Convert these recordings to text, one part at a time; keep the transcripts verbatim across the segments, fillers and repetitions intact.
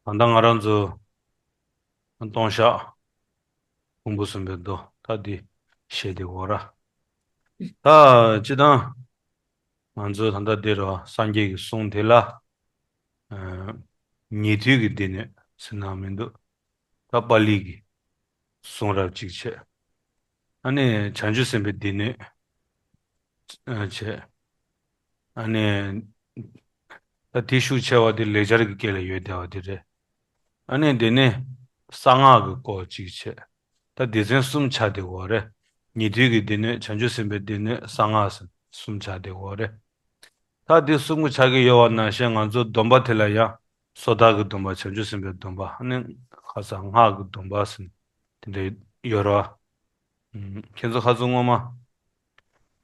ད་ལྟ་ང་རང་ཚོ་ལྟུང་བཤགས་ཕུང་པོ་གསུམ་པའི་མདོ་ད་འདི་བཤད་དེ་འོ་ར། ད་སྤྱི་བཏང་ང་ཚོ་ད་ལྟ་འདིར་སངས་རྒྱས་ཀྱི་གསུང་དེ་ལ་ཉན་ཐོས་ཀྱི་སྡེ་སྣོད་ཟེར་ན་མི་འདུག་ད་པཱ་ལི་གི་གསུང་རབ་ཅིག་བྱས། ཨ་ནི་བྱང་ཆུབ་སེམས་དཔའི་སྡེ་སྣོད་བྱས། ཨ་ནི་ད་དེ་ཤུགས་ཆེ་བ་དེ་ལེགས་སྦྱར་གྱི་སྐད་ལ་ཡོད་བསྡད་པ་དེ་རེད། ཨ་ནི་དེ་ནས་གསང་སྔགས་ཀྱི་སྐོར་ཅིག་བྱས། ད་སྡེ་ཚན་གསུམ་ཆགས་བསྡད་ཡོད་རེད། ཉན་ཐོས་ཀྱི་སྡེ་སྣོད། བྱང་ཆུབ་སེམས་དཔའི་སྡེ་སྣོད། གསང་སྔགས་ཟེར་གསུམ་ཆགས་བསྡད་ཡོད་རེད། ད་འདི་གསུམ་གྱི་ཆ་གི་ཡོད་པ་ནང་བཞིན་ང་ཚོ་སྡོམ་པ་དེ་ལ་ཡང་སོ་ཐར་གྱི་སྡོམ་པ། བྱང་ཆུབ་སེམས་དཔའི་སྡོམ་པ། ཨ་ནི་ཁ་སང་སྔགས་ཀྱི་སྡོམ་པ་ཟེར་དེ་འདྲ་ཡོད་རེད་བ། ཨུམ། ཁྱེད་ཚོ་ཁ་སང་སྔོན་མ་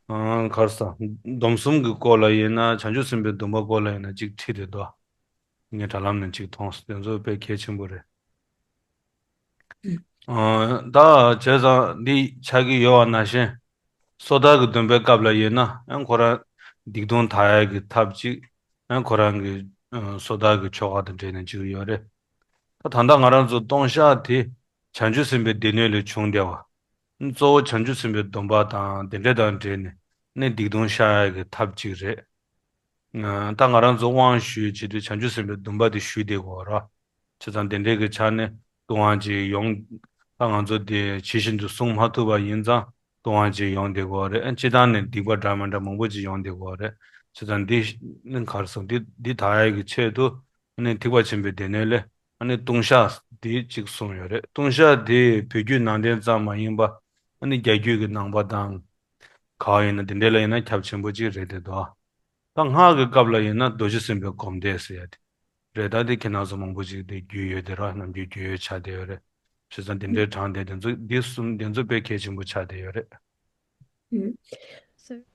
ཨང་ཁར་ས་སྡོམ་གསུམ་གྱི་སྐོར་ལ་ཡིན་ན། བྱང་ཆུབ་སེམས་དཔའི་སྡོམ་པ་སྐོར་ལ་ཡིན་ན་ཅིག་ཁྲིད་དེ་འདུག་ངས་དྲ་ལམ་ནས་ཅིག་མཐོང་སོང་། དེ་ཚོ་དཔེ་གལ་ཆེན་པོ་རེད། ཨང་། ད་བྱས་ཙང་འདི་ཆགས་ཀྱི་ཡོད་པ་ནང་བཞིན་སོ་ཐར་གྱི་སྡོམ་པའི་སྐབས་ལ་ཡིན་ན་ཡང་ཁོ་རང་སྡིག་ལྟུང་དག་ཡག་གི་ཐབས་གཅིག་ཡང་ཁོ་རང་གི་ཨ་སོ་ཐར་གྱི་ཆོ་ག་དང་འབྲེལ་ནས་ཅིག་ཡོད་རེད། ད་ད་ལྟ་ང་རང་ཚོ་ལྟུང་བཤགས་དེ་བྱང་ཆུབ་སེམས་དཔའི་སྡེ་སྣོད་ལས་བྱུང་བསྡད་པ། གཙོ་བོ་བྱང་ཆུབ་སེམས་དཔའི་སྡོམ་པ་དང་དེ་འདྲ་དང་འབྲེལ་ནས་ནི་སྡིག་ལྟུང་བཤགས་ཡག་གི་ཐབས་གཅིག་རེད། ད་ང་རང་ཚོ་དབང་ཞུ་བྱེད་དུས་བྱང་ཆུབ་སེམས་དཔའི་སྡོམ་པ་དེ་ཞུ་བསྡད་ཡོད་རེད། བྱས་ཙང་དེ་འདྲའི་གི་ཆ་ནས་ལྟུང་བ་ཅིག་ཡོང་། ད་ང་ཚོ་དེ་ཇི་བཞིན་དུ་བསྲུང་མ་ཐུབ་པ་ཡིན་ཙང་ལྟུང་བ་ཅིག་ཡོང་བསྡད་ཡོད་རེད། ཨ་སྤྱིར་བཏང་ནས་སྡིག་པ་འདྲ་མི་འདྲ་མང་པོ་ཅིག་ཡོང་བསྡད་ཡོད་རེད། བྱས་ཙང་འདི་ནི་ག་རེ་ཟེར། འདི་འདི་དག་ཡག་གི་ཆེད་དུ་ཨ་ནི་ཐེག་པ་ཆེན་པོའི་སྡེ་སྣོད་ལས་ཨ་ནི་ལྟུང་བཤགས་འདི་གཅིག་གསུངས་ཡོད་རེད། ལྟུང་བཤགས་འདི་བོད་བརྒྱུད་ནང་བསྟན་ཙམ་མ་ཡིན་པ་ཨ་ནི་རྒྱ་བརྒྱུད་ཀྱི་ནང་པ་དང་ག་བ་ཡིན་ན་དེ་འདྲ་ལ་ཡིན་ན་ཁྱབ་ཆེན་པོ་ཅིག་རེད་དེ་འདུག་ད་སྔགས་ཀྱི་སྐབས་ལ་ཡིན་ན་རྡོ་རྗེ་སེམས་དཔའི་སྒོམ་བཟླས་ཟེར་ཡ་དེ་རེད། ད་དེ་ཁྱེད་རང་ཚོ་མང་པོ་ཅིག་དེ་རྒྱུས་ཡོད་དེ་ར། ནམ་རྒྱུན་རྒྱུས་ཡོད་ཆགས་བསྡད་ཡོད་རེད། བྱས་ཙང་དེ་འདྲའི་གྲངས་དེ་དེ་ཚོ་འདི་གསུམ་དེ་ཚོ་དཔེ་གལ་ཆེན་པོ་ཆགས་བསྡད་ཡོད་རེད།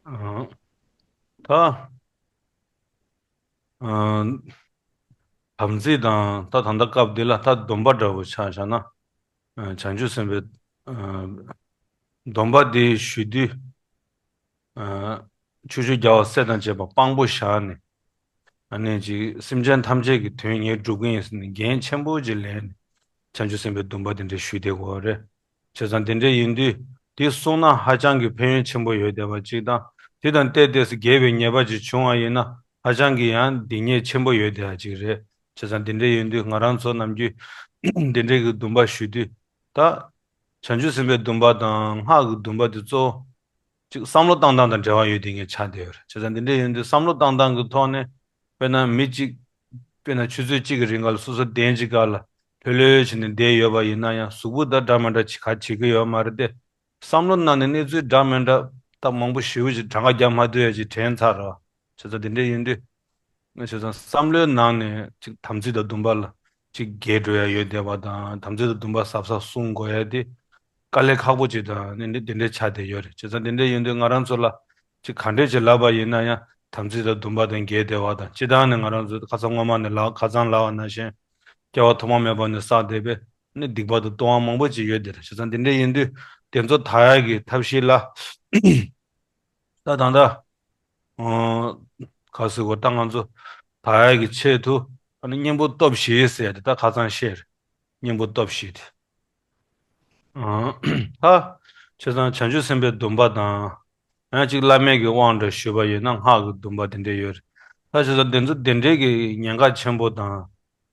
ཨང་། ད་ཨང་། དམ་ཚིག་དང་ད་ད་ལྟ་སྐབས་འདི་ལ་ད་སྡོམ་པ་འདྲ་བོ་ཆ་བཞག་ན། ཨང་། བྱང་ཆུབ་སེམས་དཔའི་ཨང་། སྡོམ་པ་འདི་ཞུ་དུས། ཨ་ཆོས་སྤྱོད་རྒྱལ་བ་སྲས་དང་བཅས་པ་དཔང་པོ་བཞག་ནས། ཨ་ནི་ཅིག་སེམས་ཅན་ཐམས་ཅད་ཀྱི་དོན་ངས་སྒྲུབ་ཀྱི་ཡིན་ཟེར་ནས་འགན་ཆེན་པོ་ཅིག་ལེན་ནས་བྱང་ཆུབ་སེམས་དཔའི་སྡོམ་པ་དེ་འདྲ་ཞུས་བསྡད་ཡོད་རེད། བྱས་ཙང་དེ་འདྲ་ཡིན་དུས་དེ་བསྲུངས་ན་ཧ་ཅང་གི་ཕན་ཡོན་ཆེན་པོ་ཡོད་བསྡད་པ་ཅིག་དང་། དེ་དང་བལྟས་བལྟས་སུ་དགེ་བའི་ཉེས་པ་ཅིག་བྱུང་བ་ཡིན་ན་ཧ་ཅང་གི་ཡང་སྡིག་ཉེས་ཆེན་པོ་ཡོད་བསྡད་པ་ཅིག་རེད། བྱས་ཙང་དེ་འདྲ་ཡིན་དུས་ང་རང་ཚོ་ནམ་རྒྱུན་དེ་འདྲ་གི་སྡོམ་པ་ཞུ་དུས། ད་བྱང་ཆུབ་སེམས་དཔའི་སྡོམ་པ་དང་སྔགས་ཀྱི་སྡོམ་པ་དེ་གཙོ་བོ་ཅིག་བསམ་བློ་བཏང་སྟངས་དང་འབྲེལ་བ་ཡོད་དེ་ངས་ཆགས་བསྡད་ཡོད་རེད། བྱས་ཙང་འདི་འདྲ་ཡིན་དུས་བསམ་བློ་བཏང་སྟངས་ཀྱི་ཐོག་ནས་དཔེར་ན་མི་གཅིག་དཔེར་ན་ཆུ་ཚོད་གཅིག་གི་རིང་ག་ལ་སོ་སོ་གདན་གཅིག་ག་ལ་ལྷོད་ལྷོད་བྱས་ནས་བསྡད་ཡོད་པ་ཡིན་ན་ཡང་གཟུགས་པོ་ད་འདྲ་མི་འདྲ་ཅིག་ག་བྱེད་ཀྱི་ཡོད་མ་རེད་དེ། བསམ་བློ་ནང་ནས་གནས་ཚུལ་འདྲ་མི་འདྲ་ད་མང་པོ་ཞེ་པོ་ཅིག་གྲངས་ཀ་རྒྱག་མ་ཐུབ་ཡ་ཅིག་དྲན་ཚར་རེད་བ། བྱས་ཙང་འདི་འདྲ་ཡིན་དུས། བྱས་ཙང་བསམ་བློའི་ནང་ནས་ཅིག་དམ་ཚིག་དང་སྡོམ་པ་ལ་ཅིག་འགལ་འགྲོ་ཡ་ཡོད་བསྡད་པ་དང་། དམ་ཚིག་དང་སྡོམ་པ་གཟབ་གཟབ་སྲུང་དགོས་ཡ་དེ་དཀའ་ལས་ཁག་པོ་ཅིག་དང་ནི་འདི་འདྲ་ཆགས་བསྡད་ཡོད་རེད། བྱས་ཙང་འདི་འདྲ་ཡིན་དུས་ང་རང་ཚོ་ལ་ཅིག་ག་འདྲས་ཅིག་ལབ་པ་ཡིན་ན་ཡང་དམ་ཚིག་དང་སྡོམ་པ་དང་འགལ་བསྡད་པ་དང་། སྤྱིར་བཏང་ནས་ང་རང་ཚོ་ཁ་སང་སྔོན་མ་ནས་ལབ་ཁ་སང་ལབ་པ་ནང་བཞིན་སྐྱེ་བ་ཐོག་མ་མེད་པ་ནས་བསགས་བསྡད་པའི་ནི་སྡིག་པ་དང་ལྟུང་བ་མང་པོ་ཅིག་ཡོད་བསྡད་རེད། བྱས་ཙང་འདི་འདྲ་ཡིན་དུས་དེ་ཚོ་དག་ཡ་གི་ཐབས་ཤེས་ལ། ད་ད་ལྟ་ཨང་། ག་ཟེར་དགོས། ད་ང་ཚོ་དག་ཡ་གི་ཆེད་དུ་ཨ་ནི་གཉེན་པོ་སྟོབས་བཞི་ཟེར་ཡ་དེ་ད་ཁ་སང་བཤད་རེད། གཉེན་པོ་སྟོབས་བཞི་དེ། ཨང་། ད་བྱས་ཙང་བྱང་ཆུབ་སེམས་དཔའི་སྡོམ་པ་དང་། ཡང་གཅིག་བླ་མེད་ཀྱི་དབང་འདྲ་ཞུས་པ་ཡིན་ན་སྔགས་ཀྱི་སྡོམ་པ་དེ་འདྲ་ཡོད་རེད། ད་བྱས་ཙང་དེ་ཚོ་དེ་འདྲའི་གི་ཉེན་ཁ་ཆེན་པོ་དང་།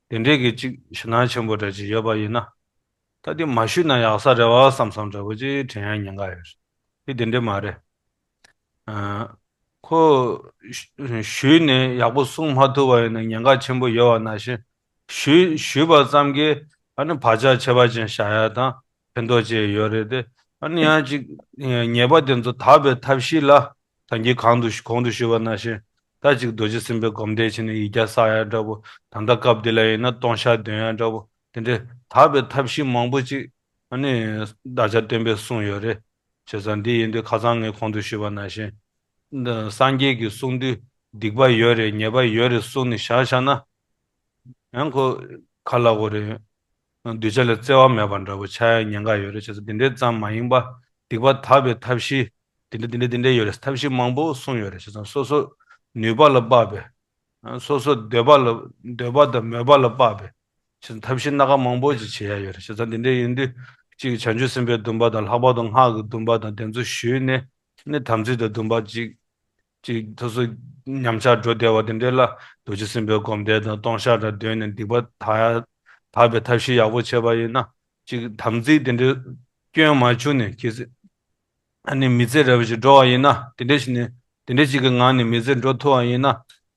དེ་འདྲའི་གི་ཅིག་ཞེད་སྣང་ཆེན་པོ་འདྲ་ཅིག་ཡོད་པ་ཡིན་ན། ད་དེ་མ་ཞུས་ན་ཡག་ས་རེད་བ་བསམ་བསམ་འདྲ་བོ་ཅིག་དྲན་ཡ་ཉེན་ཁ་ཡོད་རེད། དེ་དེ་འདྲ་མ་རེད། ཨ། ཁོ་ཞུས་ནས་ཡག་པོ་གསུང་མ་ཐུབ་པ་ཡིན་ན་ཉེན་ཁ་ཆེན་པོ་ཡོད་པ་ནང་བཞིན། ཞུས་ཞུས་པ་ཙམ་གྱིས་ཨ་ནི་བག་ཆགས་ཁྱད་པར་ཅན་བཞག་ཡ་དང་ཕན་ཐོགས་ཅིག་ཡོད་རེད་དེ། ཨ་ནི་ཡང་ཅིག་ཉེས་པ་དེ་ཚོ་དག་པའི་ཐབས་ཤེས་ལ། ད་གིན་གོང་དུ་གོང་དུ་ཞུས་པ་ནང་བཞིན། ད་ཅིག་རྡོ་རྗེ་སེམས་དཔའི་སྒོམ་བཟླས་བྱས་ནས་ཡིག་བརྒྱ་བསགས་ཡ་འདྲ་བོ། ད་ལྟ་སྐབས་འདི་ལ་ཡིན་ན་ལྟུང་བཤགས་འདོན་ཡ་འདྲ་བོ། དེ་འདྲའི་དག་པའི་ཐབས་ཤེས་མང་པོ་ཅིག་ཨ་ནི་བདག་ཅག་སྟོན་པས་གསུངས་ཡོད་རེད། བྱས་ཙང་འདི་ཡིན་དུས་ཁ་སང་ངས་གོང་དུ་ཞུས་པ་ནང་བཞིན། འདི་སངས་རྒྱས་ཀྱིས་གསུངས་དུས་སྡིག་པ་ཡོད་རེད། ཉེས་པ་ཡོད་རེད་གསུངས་ནས་བཞག་བཞག་ན། ཡང་ཁོ་ག་ལབ་དགོས་རེད། གདུལ་བྱ་ལ་བརྩེ་བ་མེད་པ་འདྲ་བོ་ཆགས་ཡ་ཉེན་ཁ་ཡོད་རེད། བྱས་ཙང་འདི་འདྲའི་ཙམ་མ་ཡིན་པ་སྡིག་པ་དག་པའི་ཐབས་ཤེས་འདི་འདྲ་འདི་འདྲ་འདི་འདྲ་ཡོད་རེད། ཐབས་ཤེས་མང་པོ་གསུངས་ཡོད་རེད། བྱས་ཙང་སོ་སོ་ནུས་པ་ལ་དཔག་པའི། སོ་སོ་འདོད་པ་ལ་འདོད་པ་དང་མོས་པ་ལ་དཔག་པའི། ཆེ་ཐབས་ཤེས་སྣ་ཁ་མང་པོ་ཅིག་བྱེད་ཡ་ཡོད་རེད། བྱས་ཙང་དེ་འདྲ་ཡིན་དུས་གཅིག་བྱང་ཆུབ་སེམས་དཔའི་སྡོམ་པ་དང་ལྷག་པར་དུ་སྔགས་ཀྱི་སྡོམ་པ་དང་དེ་ཚོ་ཞུས་ནས་ནི་དམ་ཚིག་དང་སྡོམ་པ་གཅིག་གཅིག་ཐོབ་སོ་ཉམས་ཆག་འགྲོ་བསྡད་པ་དེ་འདྲ་ལ་རྡོ་རྗེ་སེམས་དཔའི་སྒོམ་བཟླས་དང་ལྟུང་བཤགས་དང་འདོན་ནས་སྡིག་པ་དག་ཡ་དག་པའི་ཐབས་ཤེས་ཡག་པོ་བྱས་པ་ཡིན་ན་གཅིག་དམ་ཚིག་དེ་འདྲ་སྐྱོན་མ་བྱུང་ནས་གལ་སྲིད། ཨ་ནི་མི་ཚེ་རབ་ཅིག་འགྲོ་བ་ཡིན་ན་དེ་འདྲ་ཞིག་ནས་དེ་འདྲ་ཞིག་གི་ངང་ནས་མི་ཚེ་འགྲོ་ཐུབ་པ་ཡིན་ན་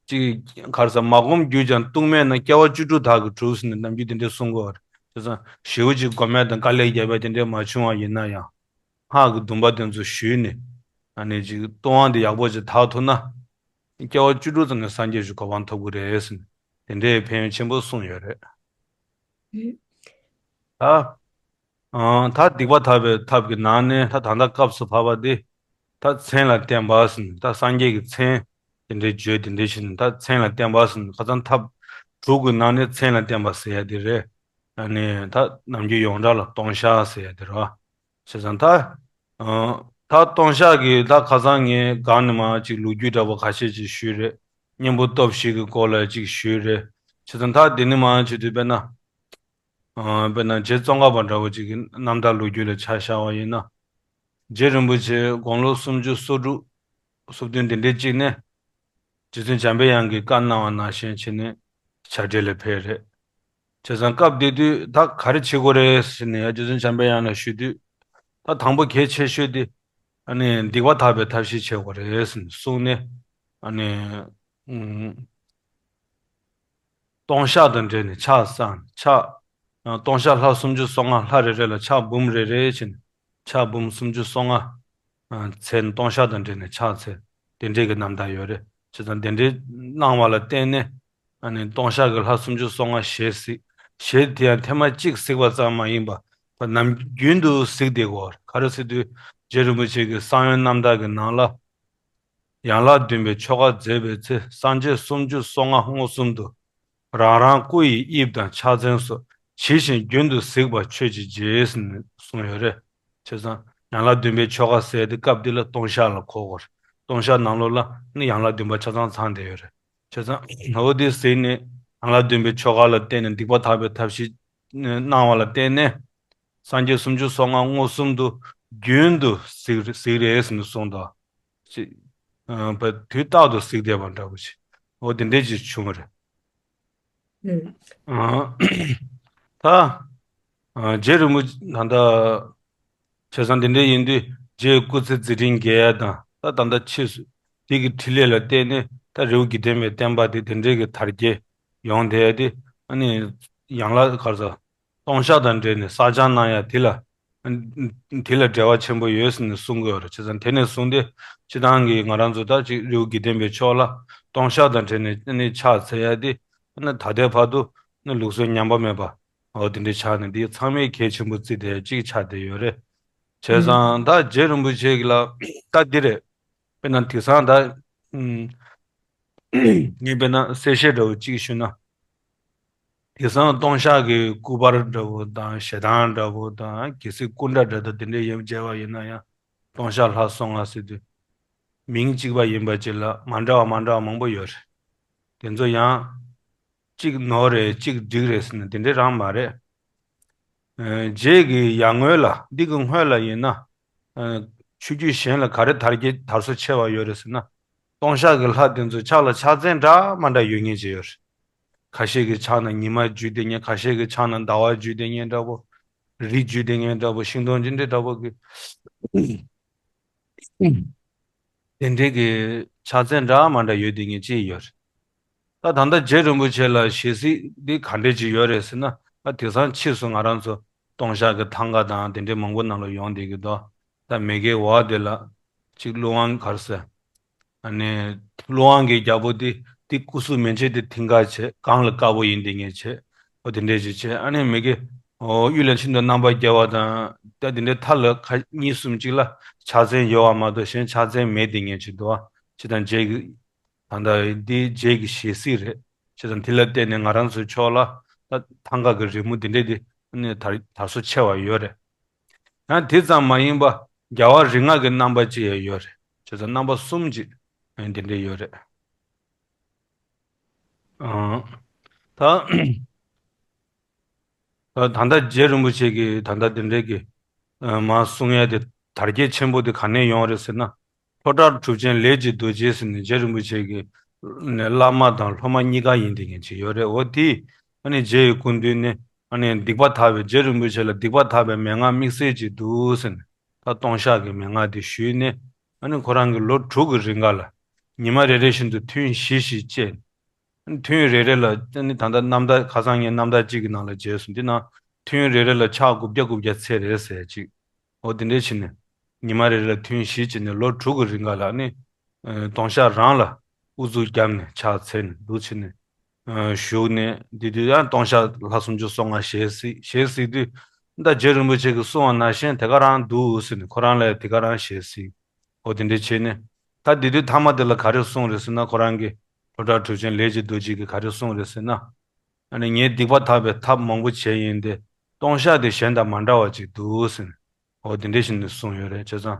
ཅིག་ག་རེ་ཟ་མ་བསྒོམས་རྒྱུ་ཀྱང་ལྟུང་མེད་ན་སྐྱེ་བ་བཅུ་དྲུག་དག་གིས་གྲུབ་ཟེར་ནས་ནམ་རྒྱུན་དེ་འདྲ་གསུང་གི་ཡོད་རེད། བྱས་ཙང་ཞེ་པོ་ཅིག་སྒོམ་ཡ་དང་དཀའ་ལས་རྒྱབ་ཡ་དེ་འདྲ་མ་བྱུང་བ་ཡིན་ན་ཡང་སྔགས་ཀྱི་སྡོམ་པ་དེ་ཚོ་ཞུས་ནས་ཨ་ནི་ཅིག་ལྟུང་བ་འདི་ཡག་པོ་ཅིག་དག་ཐུབ་ན་སྐྱེ་བ་བཅུ་དྲུག་ཙམ་ནས་སངས་རྒྱས་ཀྱི་གོ་འཕང་ཐོབ་ཀྱི་རེད་ཟེར་ནས་དེ་འདྲའི་ཕན་ཡོན་ཆེན་པོ་གསུངས་ཡོད་རེད། ད། ཨང་། ད་སྡིག་པ་དག་པའི་ཐབས་ཀྱི་ནང་ནས་ད་ད་ལྟ་སྐབས་སུ་བབ་པ་འདི། ད་མཚན་ལ་བརྟེན་པ་ཟེར་ནས་ད་སངས་རྒྱས་ཀྱི་མཚན་དེ་འདྲའི་བརྗོད་དེ་འདྲའི་ཕྱིར་ནས་ད་མཚན་ལ་བརྟེན་པ་ཟེར་ནས་ཁ་སང་ཐབས་དྲུག་གི་ནང་ནས་མཚན་ལ་བརྟེན་པ་ཟེར་ཡ་དེ་རེད། ཨ་ནི་ད་ནམ་རྒྱུན་ཡོངས་གྲགས་ལ་ལྟུང་བཤགས་ཟེར་ཡ་དེ་རེད་བ། བྱས་ཙང་ད། ཨང་། ད་ལྟུང་བཤགས་ཀྱི་ད་ཁ་སང་ངས་སྒང་ནས་མར་ཅིག་ལོ་རྒྱུས་འདྲ་པོ་ཁ་ཤས་ཅིག་ཞུས་རེད། གཉེན་པོ་སྟོབས་བཞི་གི་སྐོར་ལ་ཅིག་ཞུས་རེད། བྱས་ཙང་ད་འདི་ནས་མར་བྱེད་དུས་དཔེར་ན། ཨ། དཔེར་ན་རྗེ་ཙོང་ཁ་པ་འདྲ་བོ་ཅིག་གི་རྣམ་ཐར་ལོ་རྒྱུས་ལ་ཆ་བཞག་པ་ཡིན་ན། རྗེ་རིན་པོ་ཆེ་དགུང་ལོ་སུམ་ཅུ་སོ་དྲུག་སོ་བདུན་དེ་འདྲའི་ཅིག་ནས། རྗེ་བཙུན་འཇམ་པའི་དབྱངས་ཀྱིས་བཀའ་གནང་བ་ནང་བཞིན་བྱས་ནས་བྱ་བྲལ་ལ་ཕེབས་རེད། བྱས་ཙང་སྐབས་དེ་དུས་ད་ག་རེ་བྱེད་དགོས་རེད་ཟེར་ནས་རྗེ་བཙུན་འཇམ་པའི་དབྱངས་ལ་ཞུས་དུས། ད་དང་པོ་གལ་ཆེ་ཤོས་དེ། ཨ་ནི་སྡིག་པ་དག་པའི་ཐབས་ཤེས་བྱེད་དགོས་རེད་ཟེར་ནས་གསུངས་ནས། ཨ་ནི། ཨུམ། ལྟུང་བཤགས་དང་འབྲེལ་ནས་ཕྱག་བསགས་ནས་ཕྱག་ལྟུང་བཤགས་ལྷ་སུམ་ཅུ་སོ་ལྔ་ལྷ་རེ་རེ་ལ་ཕྱག་འབུམ་རེ་རེ་བྱས་ནས་ཕྱག་འབུམ་སུམ་ཅུ་སོ་ལྔ་འཚལ་ནས་ལྟུང་བཤགས་དང་འབྲེལ་ནས་ཕྱག་འཚལ་དེ་འདྲའི་གི་རྣམ་ཐར་ཡོད་རེད། བྱས་ཙང་དེ་འདྲའི་གནང་བ་ལ་བརྟེན་ནས་ཨ་ནི་ལྟུང་བཤགས་ཀྱི་ལྷ་སུམ་ཅུ་སོ་ལྔ་ཞལ་གཟིགས། ཞལ་དེ་ཡང་ཐེངས་མ་གཅིག་གཟིགས་པ་ཙམ་མ་ཡིན་པར་ནམ་རྒྱུན་དུ་གཟིགས་བསྡད་དགོས་པ་རེད། ག་རེ་ཟེར་དུས་རྗེ་རིན་པོ་ཆེ་གི་གསང་ཡུམ་རྣམ་ཐར་གྱི་ནང་ལ། ཡན་ལག་བདུན་པའི་ཆོ་ག་མཛད་པའི་ཚེ་སངས་རྒྱས་སུམ་ཅུ་སོ་ལྔ་མངོན་སུམ་དུ། རང་རང་སྐུ་ཡི་དབྱིབས་དང་ཕྱག་མཚན་སོགས་ཇི་བཞིན་རྒྱུན་དུ་གཟིགས་པ་མཆོད་ཅིག་ཅེས་གསུངས་ཡོད་རེད། བྱས་ཙང་ཡན་ལག་བདུན་པའི་ཆོ་ག་ཟེར་དེ་སྐབས་འདི་ལ་ལྟུང་བཤགས་ལ་གོ་དགོས་རེད། ལྟུང་བཤགས་ནང་ལོགས་ལ་ནི་ཡན་ལག་བདུན་པ་ཆ་ཚང་ཚང་བསྡད་ཡོད་རེད། བྱས་ཙང་འོ་དེ་གཟིགས་ནས་ཡན་ལག་བདུན་པའི་ཆོ་ག་ལ་བརྟེན་ནས་སྡིག་པ་དག་པའི་ཐབས་ཤེས་གནང་བ་ལ་བརྟེན་ནས། སངས་རྒྱས་སུམ་ཅུ་སོ་ལྔ་མངོན་སུམ་དུ་རྒྱུན་དུ་གཟིགས་གཟིགས་རེས་ཟེར་ནས་གསུངས་དང་། ཅིག་ཨ། པ་དུས་རྟག་ཏུ་གཟིགས་བསྡད་པ་འདྲ་པོ་ཞིག་འོ་དེ་འདྲས་ཅིག་བྱུང་བ་རེད། ཨ། ད། ཨ། རྗེ་རིན་པོ་ཆེ་ད་ལྟ། བྱས་ཙང་དེ་འདྲས་ཡིན་དུས་རྗེའི་སྐུ་ཚེ་མཛད་འཕྲིན་རྒྱས་ཡ་དང་ད་ད་ལྟ་ཕྱིས་སུ་དེ་གི་འཕྲིན་ལས་ལ་བརྟེན་ནས་ད་རི་བོ་དགེ་ལྡན་པའི་བསྟན་པ་དེ་དེ་འདྲས་ཀྱི་དར་རྒྱས་ཡོང་བསྡད་ཡ་དེ་ཨ་ནི་ཡན་ལག་ག་རེ་ཟ། ལྟུང་བཤགས་དང་འབྲེལ་ནས་བསགས་སྦྱང་གནང་ཡ་དེ་ལ། དེ་ལ་འབྲེལ་བ་ཆེན་པོ་ཡོད་ཟེར་ནས་གསུང་གི་ཡོད་རེད། བྱས་ཙང་དེ་ནས་བཟུང་སྟེ་སྤྱིར་བཏང་གི་ང་རང་ཚོ་ད་ཅིག་རི་བོ་དགེ་ལྡན་པའི་ཕྱོགས་ལ་ལྟུང་བཤགས་དང་འབྲེལ་ནས་ནི་ཕྱག་འཚལ་ཡ་དེ་ནི་ད་ལྟའི་བར་དུ་ནི་ལུགས་སྲོལ་ཉམས་པ་མེད་པ་འོ་དེ་འདྲའི་ཆགས་ནས་འདི་ཚང་མས་གལ་ཆེན་པོ་བརྩིས་ཏེ་གཅིག་ཆགས་བསྡད་ཡོད་རེད། བྱས་ཙང་ད་རྗེ་རིན་པོ་ཆེ་གི་ལ་ད་འདི་རེད། དཔེར་ན་དེང་སང་ད། ངས་དཔེར་ན་གསལ་བཤད་འདྲ་བོ་གཅིག་ཞུས་ན། དེང་སང་ལྟུང་བཤགས་ཀྱི་སྐུ་པར་འདྲ་བོ་དང་ཞལ་ཐང་འདྲ་བོ་དང་གལ་སྲིད་སྐུ་འདྲ་འདྲ་དང་དེ་འདྲའི་ཡོད་མཇལ་བ་ཡིན་ན་ཡང་ལྟུང་བཤགས་ལྷ་སོ་ལྔ་ཟེར་དུས། མིང་གཅིག་པ་ཡིན་པ་ཅིག་ལ་མ་འདྲ་བ་མ་འདྲ་བ་མང་པོ་ཡོད་རེད། དེ་ཚོ་ཡང་། གཅིག་ནོར་རེད་གཅིག་འགྲིག་རེད་ཟེར་ན་དེ་འདྲའི་རང་མ་རེད། ཨ། རྗེས་ཀྱི་ཡར་སྔོན་ལ་འདི་གི་སྔོན་ལ་ཡིན་ན། ཨ། ཆོས་བརྒྱུད་གཞན་ལ་ག་རེ་དར་རྒྱས་དར་སོ་ཆེ་བ་ཡོད་རེད་ཟེར་ན། ལྟུང་བཤགས་ཀྱི་ལྷ་དེ་ཚོའི་ཕྱག་ལ་ཕྱག་མཚན་འདྲ་མ་འདྲ་ཡོད་མཁན་ཅིག་ཡོད་རེད། ཁ་ཤས་ཀྱི་ཕྱག་ན་ཉི་མ་འཇུས་བསྡད་མཁན་ཁ་ཤས་ཀྱི་ཕྱག་ན་ཟླ་བ་འཇུས་བསྡད་མཁན་འདྲ་པོ། རི་འཇུས་བསྡད་མཁན་འདྲ་པོ་ཤིང་སྡོང་འཇུས་བསྡད་འདྲ་པོ་གི། དེ་འདྲའི་གི་ཕྱག་མཚན་འདྲ་མ་འདྲ་ཡོད་བསྡད་མཁན་ཅིག་ཡོད་རེད། ད་ད་ལྟ་རྗེ་རིན་པོ་ཆེ་ལ་ཞལ་གཟིགས་འདི་ག་འདྲས་ཅིག་ཡོད་རེད་ཟེར་ན། ད་དེང་སང་ཕྱིས་སུ་ང་རང་ཚོ་ལྟུང་བཤགས་ཀྱི་ཐང་ག་དང་དེ་འདྲའི་མང་པོ་ནང་ལ་ཡོང་བསྡད་ཀྱི་འདུག་ད་མ་གིའི་འོག་དེ་ལ་གཅིག་ཀླུ་དབང་ག་རེ་ཟེར། ཨ་ནི་ཀླུ་དབང་གི་རྒྱལ་པོ་འདི་འདི་སྐུ་གཟུགས་མན་ཆད་དེ་མཐིང་ག་བྱས་གང་ལ་དཀར་པོ་ཡིན་བསྡད་མཁན་བྱས། འོ་དེ་འདྲས་ཅིག་བྱས། ཨ་ནི་མ་གི་འོ་གཡུལ་ལས་ཤིན་ཏུ་རྣམ་པར་རྒྱལ་བ་དང་ད་དེ་འདྲའི་མཐའ་ལ་ཁ་གཉིས་གསུམ་ཅིག་ལ་ཕྱག་མཚན་ཡོད་པ་མ་གཏོགས་གཞན་ཕྱག་མཚན་མེད་བསྡད་མཁན་ཅིག་འདུག་བ། ཅི་དང་རྗེ་གི་ད་ལྟ་འདི་རྗེ་གི་ཞལ་གཟིགས་རེད། བྱས་ཙང་དེ་ལ་བརྟེན་ནས་ང་རང་ཚོའི་ཕྱོགས་ལ་ད་ཐང་ག་གི་རི་མོ་འདི་འདྲས་འདི་ནི་དར་དར་སོ་ཆེ་བ་ཡོད་རེད། ཡང་དེ་ཙམ་མ་ཡིན་པ་རྒྱལ་བ་རིགས་ལྔ་གི་རྣམ་པ་ཅིག་ཡང་ཡོད་རེད། བྱས་ཙང་རྣམ་པ་གསུམ་ཅིག་འདི་འདྲས་ཡོད་རེད། ཨང་། ད་ ད་ད་ལྟ་རྗེ་རིན་པོ་ཆེ་གིས་ད་ལྟ་དེ་འདྲའི་གི་ཨ་མར་གསུང་ཡ་དེ་དར་རྒྱས་ཆེན་པོ་དེ་ག་ནས་ཡོང་རེད་ཟེར་ན། ལྷོ་བྲག་གྲུབ་ཆེན་ལས་ཀྱི་རྡོ་རྗེ་ཟེར་ནས་རྗེ་རིན་པོ་ཆེ་གི་ནས་བླ་མ་དང་སློབ་མ་གཉིས་ཀ་ཡིན་དེ་ངེས་ཅིག་ཡོད་རེད། འོ་དེས་ཨ་ནི་རྗེ་ཡི་སྐུ་མདུན་ནས་ཨ་ནི་སྡིག་པ་དག་པའི་རྗེ་རིན་པོ་ཆེ་ལ་སྡིག་པ་དག་པའི་མན་ངག་དམིགས་བསལ་ཅིག་འདུག་ཟེར་ནས། ད་ལྟོང་བཤགས་ཀྱི་མན་ངག་དེ་ཞུས་ནས། ཨ་ནི་ཁོ་རང་གི་ལོ་དྲུག་གི་རིང་ག་ལ་ཉི་མ་རེ་རེ་བཞིན་དུ་ཐུན་བཞི་ཞིག་བཅད། ཐུན་རེ་རེ་ལ་ཨ་ནི་ད་ལྟ་རྣམ་ཐར་ཁ་སང་ངས་རྣམ་ཐར་གཅིག་གི་ནང་ལ་མཇལ་སོང་། འདི་ནང་ཐུན་རེ་རེ་ལ་ཕྱག་དགུ་བརྒྱ་དགུ་བརྒྱ་འཚལ་རེད་ཟེར་ཅིག་འོ་དེ་འདྲས་བྱས་ནས་ཉི་མ་རེ་རེ་ལ་ཐུན་བཞི་བྱས་ནས་ལོ་དྲུག་གི་རིང་ག་ལ་ནི་ཨ་ལྟོང་བཤགས་རང་ལ་ཨུ་ཚུགས་བརྒྱབ་ནས་ཕྱག་འཚལ་ནས་འདུག་བྱས་ནས་ཨ་བཞུགས་ནས། དེ་དུས་ཡང་ལྟོང་བཤགས་ལྷ་སུམ་ཅུ་སོ་ལྔ་ཞལ་གཟིགས། ཞལ་གཟིགས་དུས་ད་རྗེ་རིན་པོ་ཆེ་གིས་གསུངས་པ་ནང་བཞིན་དེ་ག་རང་འདུག་ཟེར་ནས་ཁོ་རང་ལ་དེ་ག་རང་ཞལ་གཟིགས། འོ་དེ་འདྲས་བྱས་ནས། ད་དེ་དུས་ཐ་མ་དེ་ལ་ག་རེ་གསུངས་རེད་ཟེར་ན། ཁོ་རང་གི་ལྷོ་བྲག་གྲུབ་ཆེན་ལས་ཀྱི་རྡོ་རྗེ་གིས་ག་རེ་གསུངས་རེད་ཟེར་ན། ཨ་ནི་ངས་སྡིག་པ་དག་པའི་ཐབས་མང་པོ་བྱས་ཡིན་ཏེ། ལྟོང་བཤགས་དེ་གཞན་དང་མ་འདྲ་བ་ཅིག་འདུག་ཟེར་ནས། འོ་དེ་འདྲས་བྱས་ནས་གསུངས་ཡོད་རེད། བྱས་ཙང་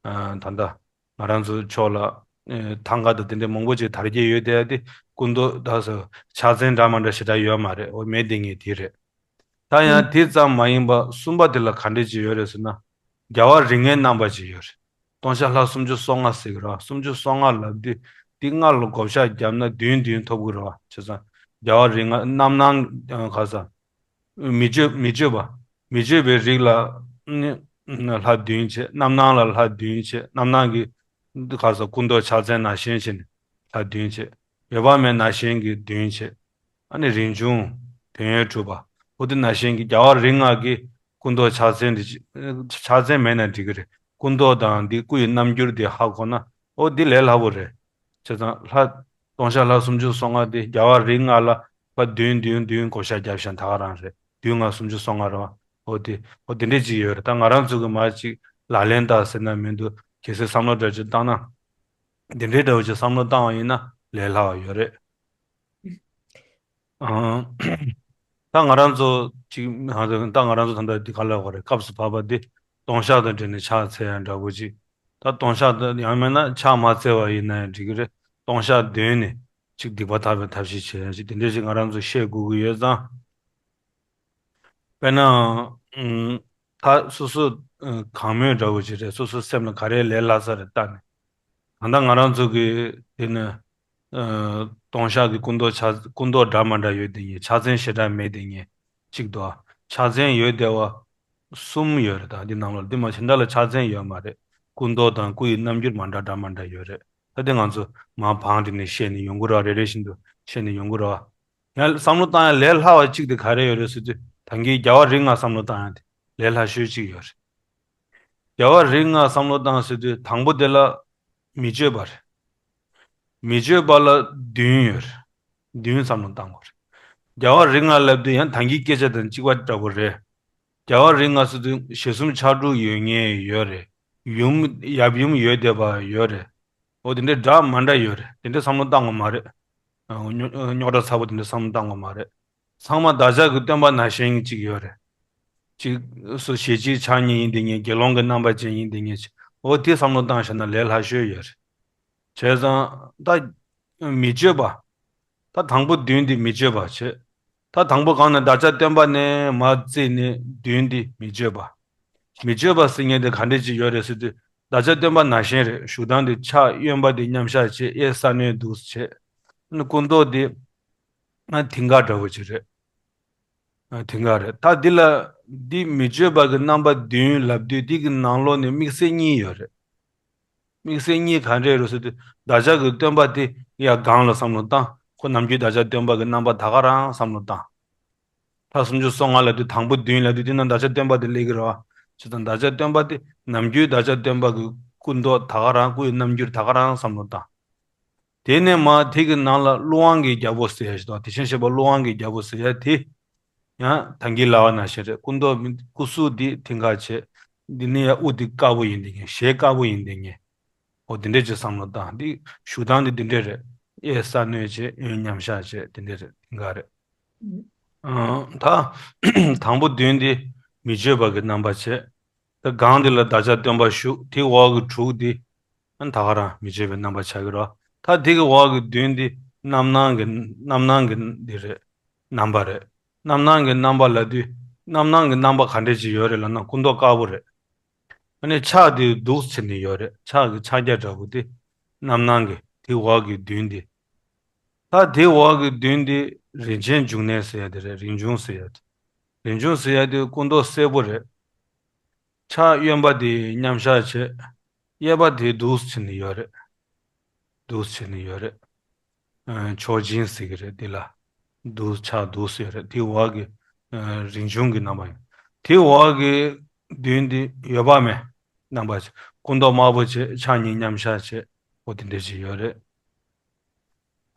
ཨ་ད་ལྟ་ང་རང་ཚོ་ཕྱོགས་ལ་ཨེ་ཐང་ག་དང་དེ་འདྲས་མང་པོ་ཅིག་དར་རྒྱས་ཡོད་དེ། དེ་སྐུ་མདོག་དག་ས་ཕྱག་མཚན་འདྲ་མ་འདྲ་ཞེ་དྲག་ཡོད་མ་རེད། འོ་མེད་དེ་ངས་དེ་རེད། ད་ཡང་དེ་ཙམ་མ་ཡིན་པ་གསུམ་པ་དེ་ལ་ག་འདྲས་ཅིག་ཡོད་རེད་ཟེར་ན། རྒྱལ་བ་རིགས་ལྔའི་རྣམ་པ་ཅིག་ཡོད་རེད། ལྟོང་བཤགས་ལྷ་སུམ་ཅུ་སོ་ལྔ་ཟེར་གི་རེད་བ། སུམ་ཅུ་སོ་ལྔ་ལབ་དུས་དེ་ལྔ་ལ་བགོ་བཤའ་བརྒྱབ་ན་བདུན་བདུན་ཐོབ་གི་རེད་བ། བྱས་ཙང་རྒྱལ་བ་རིགས་ལྔ་རྣམ་སྣང་ག་ས་མི་བསྐྱོད་མི་བསྐྱོད་པ། མི་བསྐྱོད་པའི་རིགས་ལ་ནི་ལྷ་བདུན་བྱས། རྣམ་སྣང་ལ་ལྷ་བདུན་བྱས། རྣམ་སྣང་གི་ག་ས་སྐུ་མདོག་ཕྱག་མཚན་ནང་བཞིན་བྱས་ནས་ལྷ་བདུན་བྱས། འོད་དཔག་མེད་ནང་བཞིན་གྱི་བདུན་བྱས། ཨ་ནི་རིན་འབྱུང་དོན་ཡོད་གྲུབ་པ། འོ་དེ་ནང་བཞིན་གྱི་རྒྱལ་བ་རིགས་ལྔ་གི་སྐུ་མདོག་ཕྱག་མཚན་དེ་ཕྱག་མཚན་མེད་ན་འགྲིག་གི་རེད། སྐུ་མདོག་དང་འདི་སྐུ་ཡི་རྣམ་འགྱུར་དེ་ཧ་གོ་ན་འོ་འདི་ལས་སླ་པོ་རེད། བྱས་ཙང་ལྷ་ལྟོང་བཤགས་ལྷ་སུམ་ཅུ་སོ་ལྔ་དེ་རྒྱལ་བ་རིགས་ལྔ་ལ་པ་བདུན་བདུན་བདུན་བགོ་བཤའ་བརྒྱབ་ཤག་ད་ག་རང་རེད། བདུན་ལྔ་སུམ་ཅུ་སོ་ལྔ་རེད་བ། འོ་དེ་འོ་དེ་འདྲས་ཅིག་ཡོད་རེད། ད་ང་རང་ཚོ་གི་མར་ཅིག་ལག་ལེན་བསྟར་ཟེར་ན་མི་འདུག་གལ་སྲིད་བསམ་བློ་འདྲ་ཅིག་བཏང་ན། འདི་འདྲའི་འདྲ་བོ་ཅིག་བསམ་བློ་བཏང་བ་ཡིན་ན་ལས་སླ་བ་ཡོད་རེད། ཨང་། ད་ང་རང་ཚོ་ཅིག་ད་ང་རང་ཚོ་ད་ལྟ་འདི་ག་ལ་བ་རེད། སྐབས་སུ་བབས་པ་འདི་ལྟོང་བཤགས་དང་འབྲེལ་ནས་ཕྱག་འཚལ་ཡ་འདྲ་བོ་ཅིག་ད་ལྟོང་བཤགས་དང་ཡང་མིན་ན་ཕྱག་མ་འཚལ་བ་ཡིན་ན་ཡང་འགྲིག་གི་རེད། ལྟོང་བཤགས་འདོན་ནས་ཅིག་སྡིག་པ་དག་པའི་ཐབས་ཤེས་བྱེད་ཡ་ཅིག་དེ་འདྲ་ཞིག་ང་རང་ཚོ་ཤེས་དགོས་ཀྱི་ཡོད་ཙང་། དཔེར་ན། ཨང་། ད་སོ་སོ་ཨ་གང་མོས་འདྲ་བོ་ཅིག་རེད། སོ་སོ་སེམས་ལ་ག་རེ་ལས་སླ་ས་རེད་བལྟས་ནས། ད་ལྟ་ང་རང་ཚོ་གི་དེ་ནི་ཨ་ལྟོང་བཤགས་ཀྱི་སྐུ་མདོག་ཕྱག་སྐུ་མདོག་འདྲ་མ་འདྲ་ཡོད་དེ་ངས་ཕྱག་མཚན་ཞེ་དྲག་མེད་དེ་ངས་གཅིག་འདུག་ཕྱག་མཚན་ཡོད་བསྡད་པ་གསུམ་ཡོད་རེད། ད་འདི་ནང་ལོགས་འདི་མ་ཕྱི་ཟླ་ལ་ཕྱག་མཚན་ཡོད་མ་རེད། སྐུ་མདོག་དང་སྐུ་ཡི་རྣམ་འགྱུར་མ་འདྲ་འདྲ་མ་འདྲ་ཡོད་རེད། ད་འདི་ང་ཚོ་མར་བང་སྒྲིག་ནས་བཤད་ནས་ཡོང་གི་རེད་བ། རེ་རེ་བཞིན་དུ་བཤད་ནས་ཡོང་གི་རེད་བ། ཡང་བསམ་བློ་བཏང་ཡ་ལས་སླ་བ་གཅིག་དེ་ག་རེ་ཡོད་རེད་ཟེར་དུས་ད་གིན་རྒྱལ་བ་རིགས་ལྔ་བསམ་བློ་བཏང་ཡ་དེ་ལས་སླ་ཤོས་གཅིག་ཡོད་རེད། རྒྱལ་བ་རིགས་ལྔ་བསམ་བློ་བཏང་ཟེར་དུས་དང་པོ་དེ་ལ་མི་བསྐྱོད་པ་རེད། མི་བསྐྱོད་པ་ལ་བདུན་ཡོད་རེད། བདུན་བསམ་བློ་བཏང་དགོས་རེད། རྒྱལ་བ་རིགས་ལྔ་ལབ་དུས་ཡང་ད་གིན་སྐད་ཆ་དང་གཅིག་པ་འདྲ་པོ་རེད། རྒྱལ་བ་རིགས་ལྔ་ཟེར་དུས་ཞེ་གསུམ་ཕྱག་དྲུག་ཡོད་མཁན་ཡོད་རེད། ཡུམ་ཡབ་ཡུམ་ཡོད་བསྡད་པ་ཡོད་རེད། འོ་དེ་འདྲའི་འདྲ་མ་འདྲ་ཡོད་རེད། དེ་འདྲའི་བསམ་བློ་བཏང་དགོས་མ་རེད། ཨ་རྙོག་རྙོག་དྲ་ཚ་པོ་དེ་འདྲའི་བསམ་བློ་བཏང་དགོས་མ་རེད། ཚང་མ་བདག་ཅག་གི་སྟོན་པ་ནང་བཞིན་གཅིག་ཡོད་རེད། གཅིག་སུ་ཞལ་གཅིག་ཕྱག་གཉིས་ཡིན་དེ་ངེས། དགེ་སློང་གི་རྣམ་པ་ཅན་ཡིན་དེ་ངེས། འོ་དེ་བསམ་བློ་བཏང་བཞག་ན་ལས་སླ་ཤོས་ཡོད་རེད། བྱས་ཙང་ད་མི་བསྐྱོད་པ། ད་དང་པོ་བདུན་འདི་མི་བསྐྱོད་པ་བྱས། ད་དང་པོ་གང་ན་བདག་ཅག་སྟོན་པ་ནས་མར་བརྩིས་ནས་བདུན་འདི་མི་བསྐྱོད་པ། མི་བསྐྱོད་པ་ཟེར་མཁན་དེ་ག་འདྲས་ཅིག་ཡོད་རེད་ཟེར་དུས། བདག་ཅག་སྟོན་པ་ནང་བཞིན་རེད། བཞུགས་སྟངས་དེ་ཕྱག་གཡོན་པ་དེ་མཉམ་བཞག་བྱས། གཡས་ས་གནོན་འདུག་སེ་བྱས། སྐུ་མདོག་དེ་ང་མཐིང་ག་འདྲ་བོ་ཅིག་རེད། ཨ་མཐིང་ག་རེད། ད་འདི་ལ་འདི་མི་བསྐྱོད་པ་གི་རྣམ་པ་བདུན་ལབ་དུས་འདི་གི་ནང་ལོགས་ནས་དམིགས་བསལ་གཉིས་ཡོད་རེད། དམིགས་བསལ་གཉིས་ག་འདྲས་རེད་ཟེར་དུས་བདག་ཅག་གི་སྟོན་པ་དེ་ཡ་གང་ལ་བསམ་བློ་བཏང་། ཁོ་ནམ་རྒྱུན་བདག་ཅག་སྟོན་པ་གི་རྣམ་པ་ད་ག་རང་བསམ་བློ་བཏང་། ལྷ་སུམ་ཅུ་སོ་ལྔ་ལབ་དུས་དང་པོ་བདུན་ལབ་དུས་དེ་ན་བདག་ཅག་སྟོན་པ་དེ་སླེབས་ཀྱི་རེད་བ། བྱས་ཙང་བདག་ཅག་སྟོན་པ་དེ་ནམ་རྒྱུན་བདག་ཅག་སྟོན་པ་གི་སྐུ་མདོག་ད་ག་རང་སྐུ་ཡི་རྣམ་འགྱུར་ད་ག་རང་བསམ་བློ་བཏང་། དེ་ནས་མར་དེ་གི་ནང་ལ་ཀླུ་དབང་གི་རྒྱལ་པོ་ཟེར་ཡ་ཞིག་དང་། དེ་བཞིན་གཤེགས་པ་ཀླུ་དབང་གི་རྒྱལ་པོ་ཟེར་ཡ་དེ། ཡང་ད་གིན་ལབ་པ་ནང་བཞིན་རེད། སྐུ་མདོག་མི་སྐུ་གཟུགས་འདི་མཐིང་ག་བྱས། འདི་ནི་ཡང་དབུ་འདི་དཀར་པོ་ཡིན་དེ་ངེས། ཞལ་དཀར་པོ་ཡིན་དེ་ངེས། འོ་དེ་འདྲས་ཅིག་བསམ་བློ་བཏང་། འདི་བཞུགས་སྟངས་འདི་འདི་འདྲས་རེད། གཡས་ས་གནོན་བྱས། གཡོན་མཉམ་བཞག་བྱས། དེ་འདྲས་རེད། མཐིང་ག་རེད། ཨང་། ད་དང་པོ་བདུན་འདི་མི་བསྐྱོད་པ་གི་རྣམ་པ་བྱས། ད་སྒང་འདི་ལ་བདག་ཅག་སྟོན་པ་བཞུགས། དེའི་འོག་གི་དྲུག་འདི་ཨ་ད་ག་རང་མི་བསྐྱོད་པའི་རྣམ་པ་ཆགས་ཀྱི་རེད། ད་དེ་གི་འོག་གི་བདུན་འདི་རྣམ་སྣང་གི་རྣམ་སྣང་གི་འདི་རེད། རྣམ་པ་རེད། རྣམ་སྣང་གི་རྣམ་པ་ལབ་དུས་ རྣམ་སྣང་གི་རྣམ་པ་ག་འདྲ་ཅིག་ཡོད་རེད་ལབ་ན་སྐུ་མདོག་དཀར་པོ་རེད། ཨ་ནི་ཕྱག་དེ་འདུག་བྱས་ནས་ཡོད་རེད། ཕྱག་གི་ཕྱག་རྒྱ་འདྲ་པོ་དེ་རྣམ་སྣང་གི་དེ་འོག་གི་མདུན་དེ། ད་དེ་འོག་གི་མདུན་དེ་རིན་ཆེན་འབྱུང་གནས་ཟེར་ཡ་དེ་རེད། རིན་འབྱུང་ཟེར་ཡ་དེ། རིན་འབྱུང་ཟེར་ཡ་དེ་སྐུ་མདོག་སེར་པོ་རེད། ཕྱག་གཡོན་པ་དེ་མཉམ་བཞག་བྱས། གཡས་པ་དེ་འདུག་བྱས་ནས་ཡོད་རེད། འདུག་བྱས་ནས་ཡོད་རེད། ཨ། མཆོག་སྦྱིན་ཟེར་གྱི་རེད། འདི་ལ་འདུག་ཕྱག་འདུག་ཟེར་རེད། དེ་འོག་གི་ཨ་རིན་འབྱུང་གི་རྣམ་པ་ཡིན། དེ་འོག་གི་མདུན་དེ་འོད་དཔག་མེད་རྣམ་པ་བྱས། སྐུ་མདོག་དམར་པོ་བྱས། ཕྱག་གཉིས་མཉམ་བཞག་བྱས། འོ་དེ་འདྲ་ཞིག་ཡོད་རེད།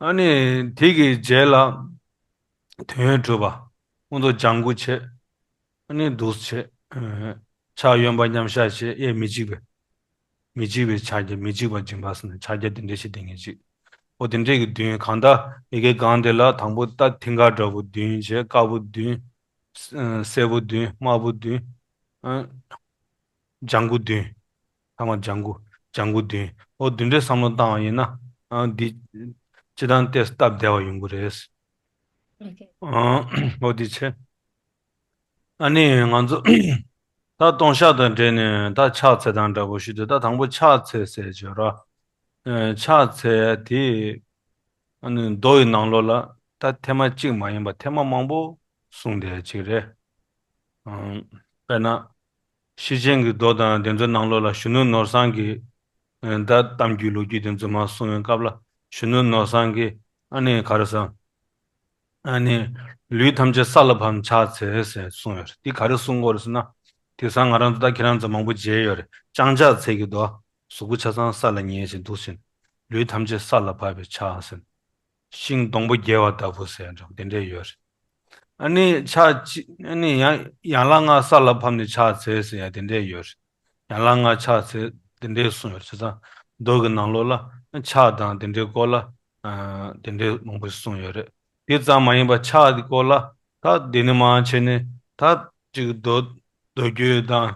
ཨ་ནི་དེ་གི་རྗེས་ལ་དོན་ཡོད་གྲུབ་པ་སྐུ་མདོག་ལྗང་གུ་བྱས། ཨ་ནི་འདུག་བྱས། ཨ། ཕྱག་གཡོན་པ་མཉམ་བཞག་བྱས། གཡས་མི་འཇིགས་པའི། མི་འཇིགས་པའི་ཕྱག་རྒྱ། མི་འཇིགས་པ་སྦྱིན་པ་ཟེར་ནས་ཕྱག་རྒྱ་དེ་འདྲ་ཞིག་དེ་ངེས་ཅིག་འོ་དེ་འདྲས་ཀྱི་མདུན། གང་ལྟར་ཡ་གི་སྒང་དེ་ལ་དང་པོ་ད་མཐིང་ག་འདྲ་པོ་མདུན་བྱས། དཀར་པོ་མདུན། ཨ། སེར་པོ་མདུན། དམར་པོ་མདུན། ཨ། ལྗང་གུ་མདུན། ཐ་མ་ལྗང་གུ། ལྗང་གུ་མདུན། འོ་དེ་འདྲས་བསམ་བློ་བཏང་བ་ཡིན་ན། ཨ། འདི་སྤྱི་བཏང་ཏོག་ཙམ་སྟབས་བདེ་བ་ཡོང་གི་རེད། ཨ། འོ་དེ་བྱས། ཨ་ནི་ང་ཚོ་ད་ལྟོང་བཤགས་དང་འབྲེལ་ནས་ད་ཕྱག་འཚལ་སྟངས་འདྲ་པོ་ཞུ་དུས། ད་དང་པོ་ཕྱག་འཚལ་ཟེར་བརྗོད་ར། ཨ། ཕྱག་འཚལ་དེ་ཨ་ནི་མདོ་ཡི་ནང་ལོགས་ལ་ད་ཐེངས་མ་གཅིག་མ་ཡིན་པ་ཐེངས་མ་མང་པོ་གསུངས་བསྡད་ཅིག་རེད། ཨ། དཔེར་ན་ཤེར་ཕྱིན་གྱི་མདོ་དང་དེ་ཚོའི་ནང་ལོགས་ལ་གཞོན་ནུ་ནོར་བཟང་གིས། ཨ། ད་གཏམ་རྒྱུད་ལོ་རྒྱུས་དེ་ཚོ་མར་གསུང་བའི་སྐབས་ལ་གཞོན་ནུ་ནོར་བཟང་གིས་ཨ་ནི་ག་རེ་ཟེར། ཨ་ནི་ལུས་ཐམས་ཅད་ས་ལ་ཕབ་ནས་ཕྱག་འཚལ་ཟེར་གསུངས་ཡོད་རེད། འདི་ག་རེ་གསུང་གི་ཡོད་རེད་ཟེར་ན། དེང་སང་ང་རང་ཚོ་ད་ཁྱེད་རང་ཚོ་མང་པོ་མཇལ་ཡོད་རེད། ལྕང་ཕྱག་འཚལ་གྱི་འདུག་གཟུགས་པོ་ཆ་ཚང་ས་ལ་ཉལ་བཞིན་འདུག་ཟེར། ལུས་ཐམས་ཅད་ས་ལ་ཕབ་པའི་ཕྱག་ཟེར། ཤིང་སྡོང་པོ་བརྒྱལ་བ་ལྟ་བུ་ཟེར་འདྲ་པོ་དེ་འདྲས་ཡོད་རེད། ཨ་ནི་ཕྱག་གཅིག་ཨ་ནི་ཡང་ཡན་ལག་ལྔ་ས་ལ་ཕབ་ནས་ཕྱག་འཚལ་ཟེར་ཡ་དེ་འདྲས་ཡོད་རེད། ཡན་ལག་ལྔ་ཕྱག་འཚལ་དེ་འདྲས་གསུངས་ཡོད་རེད། བྱས་ཙང་མདོ་གི་ནང་ལོགས་ལ་ཕྱག་དང་དེ་འདྲའི་སྐོར་ལ། ཨ། དེ་འདྲའི་མང་པོ་ཞིག་གསུངས་ཡོད་རེད། དེ་ཙམ་མ་ཡིན་པར་ཕྱག་གི་སྐོར་ལ་ད་འདི་ནས་མར་བྱས་ནས་ད་ཅིག་མདོ་མདོ་རྒྱུད་དང་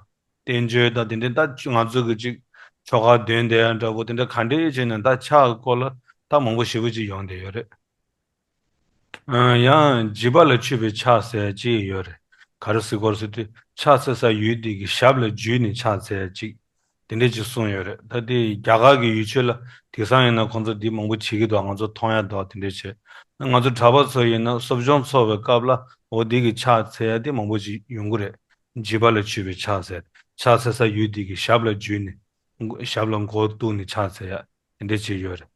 བསྟན་བཅོས་དང་དེ་འདྲའི་ད་ང་ཚོ་གི་ཅིག་ཆོ་ག་འདོན་བསྡད་ཡ་འདྲ་པོ་དེ་འདྲ་ག་འདྲས་བྱས་ནས་ད་ཕྱག་གི་སྐོར་ལ་ད་མང་པོ་ཞེ་པོ་ཅིག་ཡོང་བསྡད་ཡོད་རེད། ཨ། ཡང་འཇིགས་པ་ལ་ཆུད་པའི་ཕྱག་ཟེར་ཅིག་ཡོད་རེད། ག་རེ་ཟེར་གྱི་ཡོད་རེད་ཟེར་དུས། ཕྱག་འཚལ་ས་ཡུལ་དེ་གི་ཞབས་ལ་འཇུས་ནས་ཕྱག་འཚལ་ཅིག་དེ་འདྲས་ཅིག་གསུངས་ཡོད་རེད། ད་དེ་རྒྱ་གར་གྱི་ཡུལ་ཆོས་ལ་དེང་སང་ཡིན་ན་ཁོང་ཚོ་འདི་མང་པོ་བྱེད་ཀྱི་འདུག་ང་ཚོ་མཐོང་ཡ་འདུག་དེ་འདྲས་བྱས། ང་ཚོ་གྲྭ་པ་ཚོ་ཡིན་ན་གསོ་སྦྱོང་འཚོགས་པའི་སྐབས་ལ་འོ་འདི་གི་ཕྱག་འཚལ་ཡ་དེ་མང་པོ་ཅིག་ཡོང་གི་རེད། འཇིགས་པ་ལ་ཆུད་པའི་ཕྱག་འཚལ། ཕྱག་འཚལ་ས་ཡུལ་དེ་གི་ཞབས་ལ་འཇུས་ནས། ཞབས་ལ་མགོ་གཏུགས་ནས་ཕྱག་འཚལ་ཡ་དེ་འདྲས་ཅིག་ཡོད་རེད།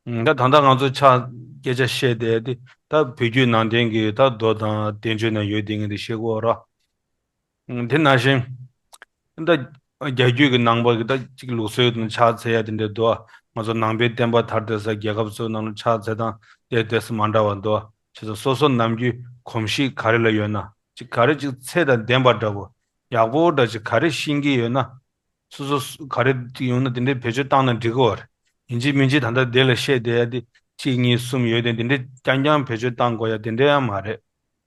ད་ད་ལྟ་ང་ཚོ་ཕྱག་སྐད་ཆ་བཤད་བསྡད་དེ་ད་བོད་བརྒྱུད་ནང་བསྟན་གྱི་ད་མདོ་དང་བསྟན་བཅོས་ནང་ཡོད་དེ་ངས་དེ་བཤད་ཀྱི་ཡོད་རེད། དེ་ནང་བཞིན་ད་རྒྱ་བརྒྱུད་ཀྱི་ནང་པ་གི་ད་ཅིག་ལུགས་སྲོལ་དང་ཕྱག་འཚལ་ཡ་དེ་འདྲ་འདུག་ང་ཚོ་ནང་པའི་བསྟན་པ་དར་བསྡད་ས་རྒྱལ་ཁབ་ཚོའི་ནང་ལ་ཕྱག་འཚལ་སྟངས་དེ་དེ་ཙམ་མ་འདྲ་བ་འདུག་བྱས་ཙང་སོ་སོ་ནམ་རྒྱུན་གོམས་གཤིས་ག་རེ་ལ་ཡོད་ན། ཅིག་ག་རེ་ཅིག་ཚད་དང་ལྡན་པ་འདྲ་པོ། ཡག་པོ་འདྲ་ཅིག་ག་རེ་ཤེས་ཀྱི་ཡོད་ན། སོ་སོ་ག་རེ་ཅིག་ཡོང་ན་དེ་འདྲའི་བེད་སྤྱོད་བཏང་ན་འགྲིག་གི་ཡོད་རེད། ཡིན་གཅིག་མིན་གཅིག་ད་ལྟ་དེ་ལ་བཤད་བསྡད་ཡ་དེ་གཅིག་གཉིས་གསུམ་ཡོད་དེ་དེ་འདྲའི་རྐྱང་རྐྱང་བེད་སྤྱོད་བཏང་དགོས་ཡ་དེ་འདྲ་ཡང་མ་རེད།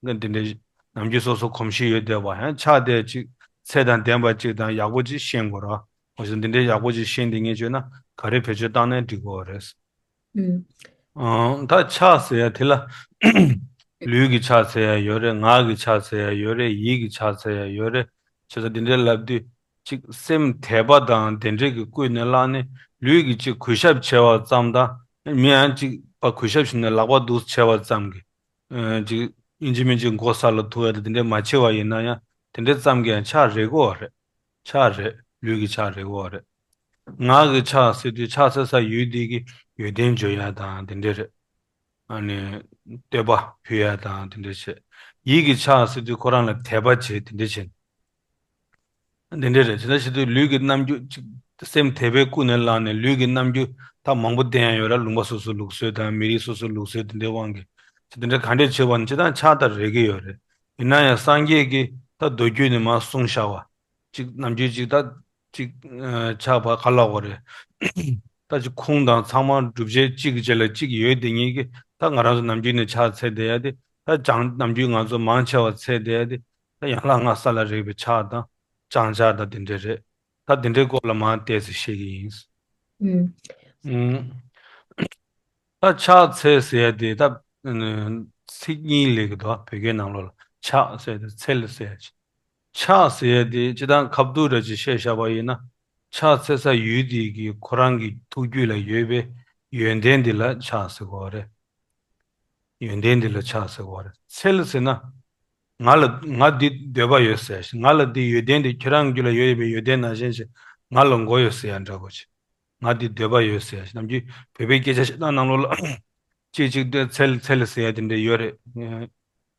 ང་དེ་འདྲའི་ནམ་རྒྱུན་སོ་སོ་གོམས་གཤིས་ཡོད་བསྡད་པ་ཡང་ཆགས་བསྡད་ཅིག་ཚད་དང་ལྡན་པ་ཅིག་དང་ཡག་པོ་ཅིག་ཤེས་དགོས་ར། འོ་ཞིག་འདི་འདྲའི་ཡག་པོ་ཅིག་ཤེས་འདི་ངས་བརྗོད་ན་ག་རེ་བེད་སྤྱོད་བཏང་ན་འགྲིག་གི་ཡོད་རེད། ཨང་། ད་ཕྱག་ཟེར་ཡ་དེ་ལ་ལུས་ཀྱི་ཕྱག་འཚལ་ཡ་ཡོད་རེད། ངག་གི་ཕྱག་འཚལ་ཡ་ཡོད་རེད། ཡིད་ཀྱི་ཕྱག་འཚལ་ཡ་ཡོད་རེད། བྱས་ཙང་འདི་འདྲའི་ལབ་དུས་ཅིག་སེམས་དད་པ་དང་དེ་འདྲའི་གི་ཀུན་ནས་བསླངས་ནས་ལུས་ཀྱི་ཅིག་གུས་ཞབས་བྱས་པ་ཙམ་དང་། མི་ཡང་ཅིག་ཕར་གུས་ཞབས་བྱས་ནས་ལག་པ་འདུག་བྱས་པ་ཙམ་གྱིས། ཨ། ཅིག་ཡིན་གཅིག་མིན་གཅིག་མགོ་ས་ལ་ཐུག་ཡ་དེ་འདྲ་མ་བྱས་པ་ཡིན་ན་ཡང་དེ་འདྲ་ཙམ་གྱིས་ཡང་ཕྱག་རེག་གི་ཡོད་རེད། ཕྱག་རེད། ལུས་ཀྱི་ཕྱག་རེག་གི་ཡོད་རེད། ངག་གི་ཕྱག་ཟེར་དུས་ཕྱག་འཚལ་ས་ཡུལ་དེ་གི་ཡོན་ཏན་བརྗོད་ཡ་དང་དེ་འདྲ་རེད། ཨ་ནི་བསྟོད་པ་ཕུལ་ཡ་དང་དེ་འདྲ་བྱས། ཡིད་ཀྱི་ཕྱག་ཟེར་དུས་ཁོ་རང་ལ་དད་པ་བྱེད་དེ་འདྲ་བྱས། འདི་འདྲ་རེད། དེ་འདྲ་བྱེད་དུས་ལུས་ཀྱི་རྣམ་འགྱུར་ཅིག་སེམས་དད་པས་ཀུན་ནས་བསླངས་ནས་ལུས་ཀྱི་རྣམ་འགྱུར་ད་མང་པོ་བསྟན་ཡ་ཡོད་ར། ལུང་པ་སོ་སོའི་ལུགས་སྲོལ་དང་མི་རིགས་སོ་སོའི་ལུགས་སྲོལ་དེ་འདྲའི་དབང་གིས་དེ་འདྲ་ག་འདྲས་བྱེད་པ་ནི་སྤྱིར་བཏང་ཕྱག་དང་རེག་གི་ཡོད་རེད། ཡིན་ན་ཡང་སངས་རྒྱས་ཀྱིས་ད་མདོ་རྒྱུད་ནས་མར་གསུངས་བཞག་པ། ཅིག་ནམ་རྒྱུན་ཅིག་ད་ཅིག་ཨ། ཕྱག་ཕར་ག་ལབ་དགོས་རེད། ད་ཅིག་ཁུངས་དང་ཚང་མ་སྒྲུབ་བྱེད་གཅིག་གི་རྗེས་ལ་གཅིག་ཡོད་དེ་ཉིད་ཀྱིས་ད་ང་རང་ཚོ་ནམ་རྒྱུན་ནས་ཕྱག་འཚལ་བསྡད་ཡ་དེ་ད་ཅང་ནམ་རྒྱུན་ང་ཚོ་མང་ཆེ་བ་འཚལ་བསྡད་ཡ་དེ་ད་ཡན་ལག་ལྔ་ས་ལ་རེག་པའི་ཕྱག་དང་ལྕང་ཕྱག་དང་དེ་འདྲ་རེད། ད་དེ་འདྲའི་སྐོར་ལ་མར་བལྟས་ཚེ་ཤེས་ཀྱི་ཡིན། ཨུམ། ཨུམ། ད་ཕྱག་འཚལ་ཟེར་ཡ་དེ་ད་ཚིག་གཉིས་སླེབས་ཀྱི་འདུག་བོད་སྐད་ནང་ལོགས་ལ་ཕྱག་ཟེར་ཡ་དེ་འཚལ་ཟེར་ཡ་ཅིག་ཕྱག་ཟེར་ཡ་དེ་སྤྱིར་བཏང་ཁ་བསྡུར་ར་ཅིག་བཤད་བཞག་པ་ཡིན་ན། ཕྱག་འཚལ་ས་ཡུལ་དེ་གི་ཁོ་རང་གི་ཐུགས་རྒྱུད་ལ་ཡོད་པའི་ཡོན་ཏན་དེ་ལ་ཕྱག་ཟེར་གོ་རེད། ཡོན་ཏན་དེ་ལ་ཕྱག་ཟེར་གོ་རེད། འཚལ་ཟེར་ན། ང་ལ་ང་འདི་འདོད་པ་ཡོད་ཟེར་ཞིང་། ང་ལ་འདི་ཡོན་ཏན་དེ་ཁྱེད་རང་རྒྱུད་ལ་ཡོད་པའི་ཡོན་ཏན་ནང་བཞིན་ཞིག་ང་ལ་དགོས་ཡོད་ཟེར་ཡ་འདྲ་པོ་ཅིག་ང་འདི་འདོད་པ་ཡོད་ཟེར་ཞིང་། ནམ་རྒྱུན་བོད་པའི་སྐད་ཆ་བཤད་སྟངས་ནང་ལོགས་ལ་ཅིག་ཅིག་འདོད་འཚལ་འཚལ་ཟེར་ཡ་དེ་འདྲ་ཡོད་རེད།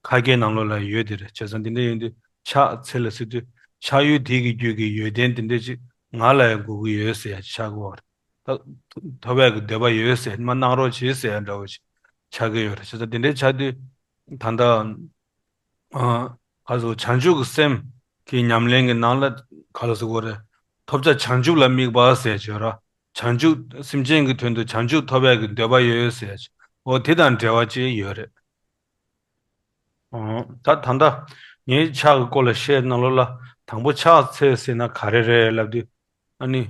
ཁ་སྐད་ནང་ལོགས་ལ་ཡོད་དེ་རེད། བྱས་ཙང་དེ་འདྲ་ཡིན་དུས་ཕྱག་འཚལ་ཟེར་དུས་ཕྱག་ཡུལ་དེ་གི་རྒྱུད་ཀྱི་ཡོན་ཏན་དེ་འདྲ་ཅིག་ང་ལ་ཡང་དགོས་ཀྱི་ཡོད་ཟེར་ཡ་ཆགས་ཀྱི་ཡོད་རེད། ད་ཐོབ་ཡག་གི་འདོད་པ་ཡོད་ཟེར་མ་གནང་རོགས་བྱེད་ཟེར་ཡ་འདྲ་བོ་ཞིག་ཆགས་ཀྱི་ཡོད་རེད། བྱས་ཙང་དེ་འདྲའི་ཆགས་དུས་ད་ལྟ་ཨ་ག་ཟེར་བྱང་ཆུབ་ཀྱི་སེམས་ཀྱི་ཉམས་ལེན་གྱི་ནང་ལ་ག་ལ་ཟེར་དགོས་རེད། ཐོབ་བྱ་བྱང་ཆུབ་ལ་དམིགས་པ་ཟེར་བྱས་ར། བྱང་ཆུབ་སེམས་ཅན་གྱི་དོན་དུ་བྱང་ཆུབ་ཐོབ་ཡག་གི་འདོད་པ་ཡོད་ཟེར་བྱས། འོ་དེ་དང་འབྲེལ་བ་ཅིག་ཡོད་རེད། ཨོ། ད་ད་ལྟ་ངས་ཕྱག་གི་སྐོར་ལ་བཤད་ནང་ལོགས་ལ་དང་པོ་ཕྱག་འཚལ་ཟེར་ན་ག་རེ་རེད་ལབ་དུས། ཨ་ནི།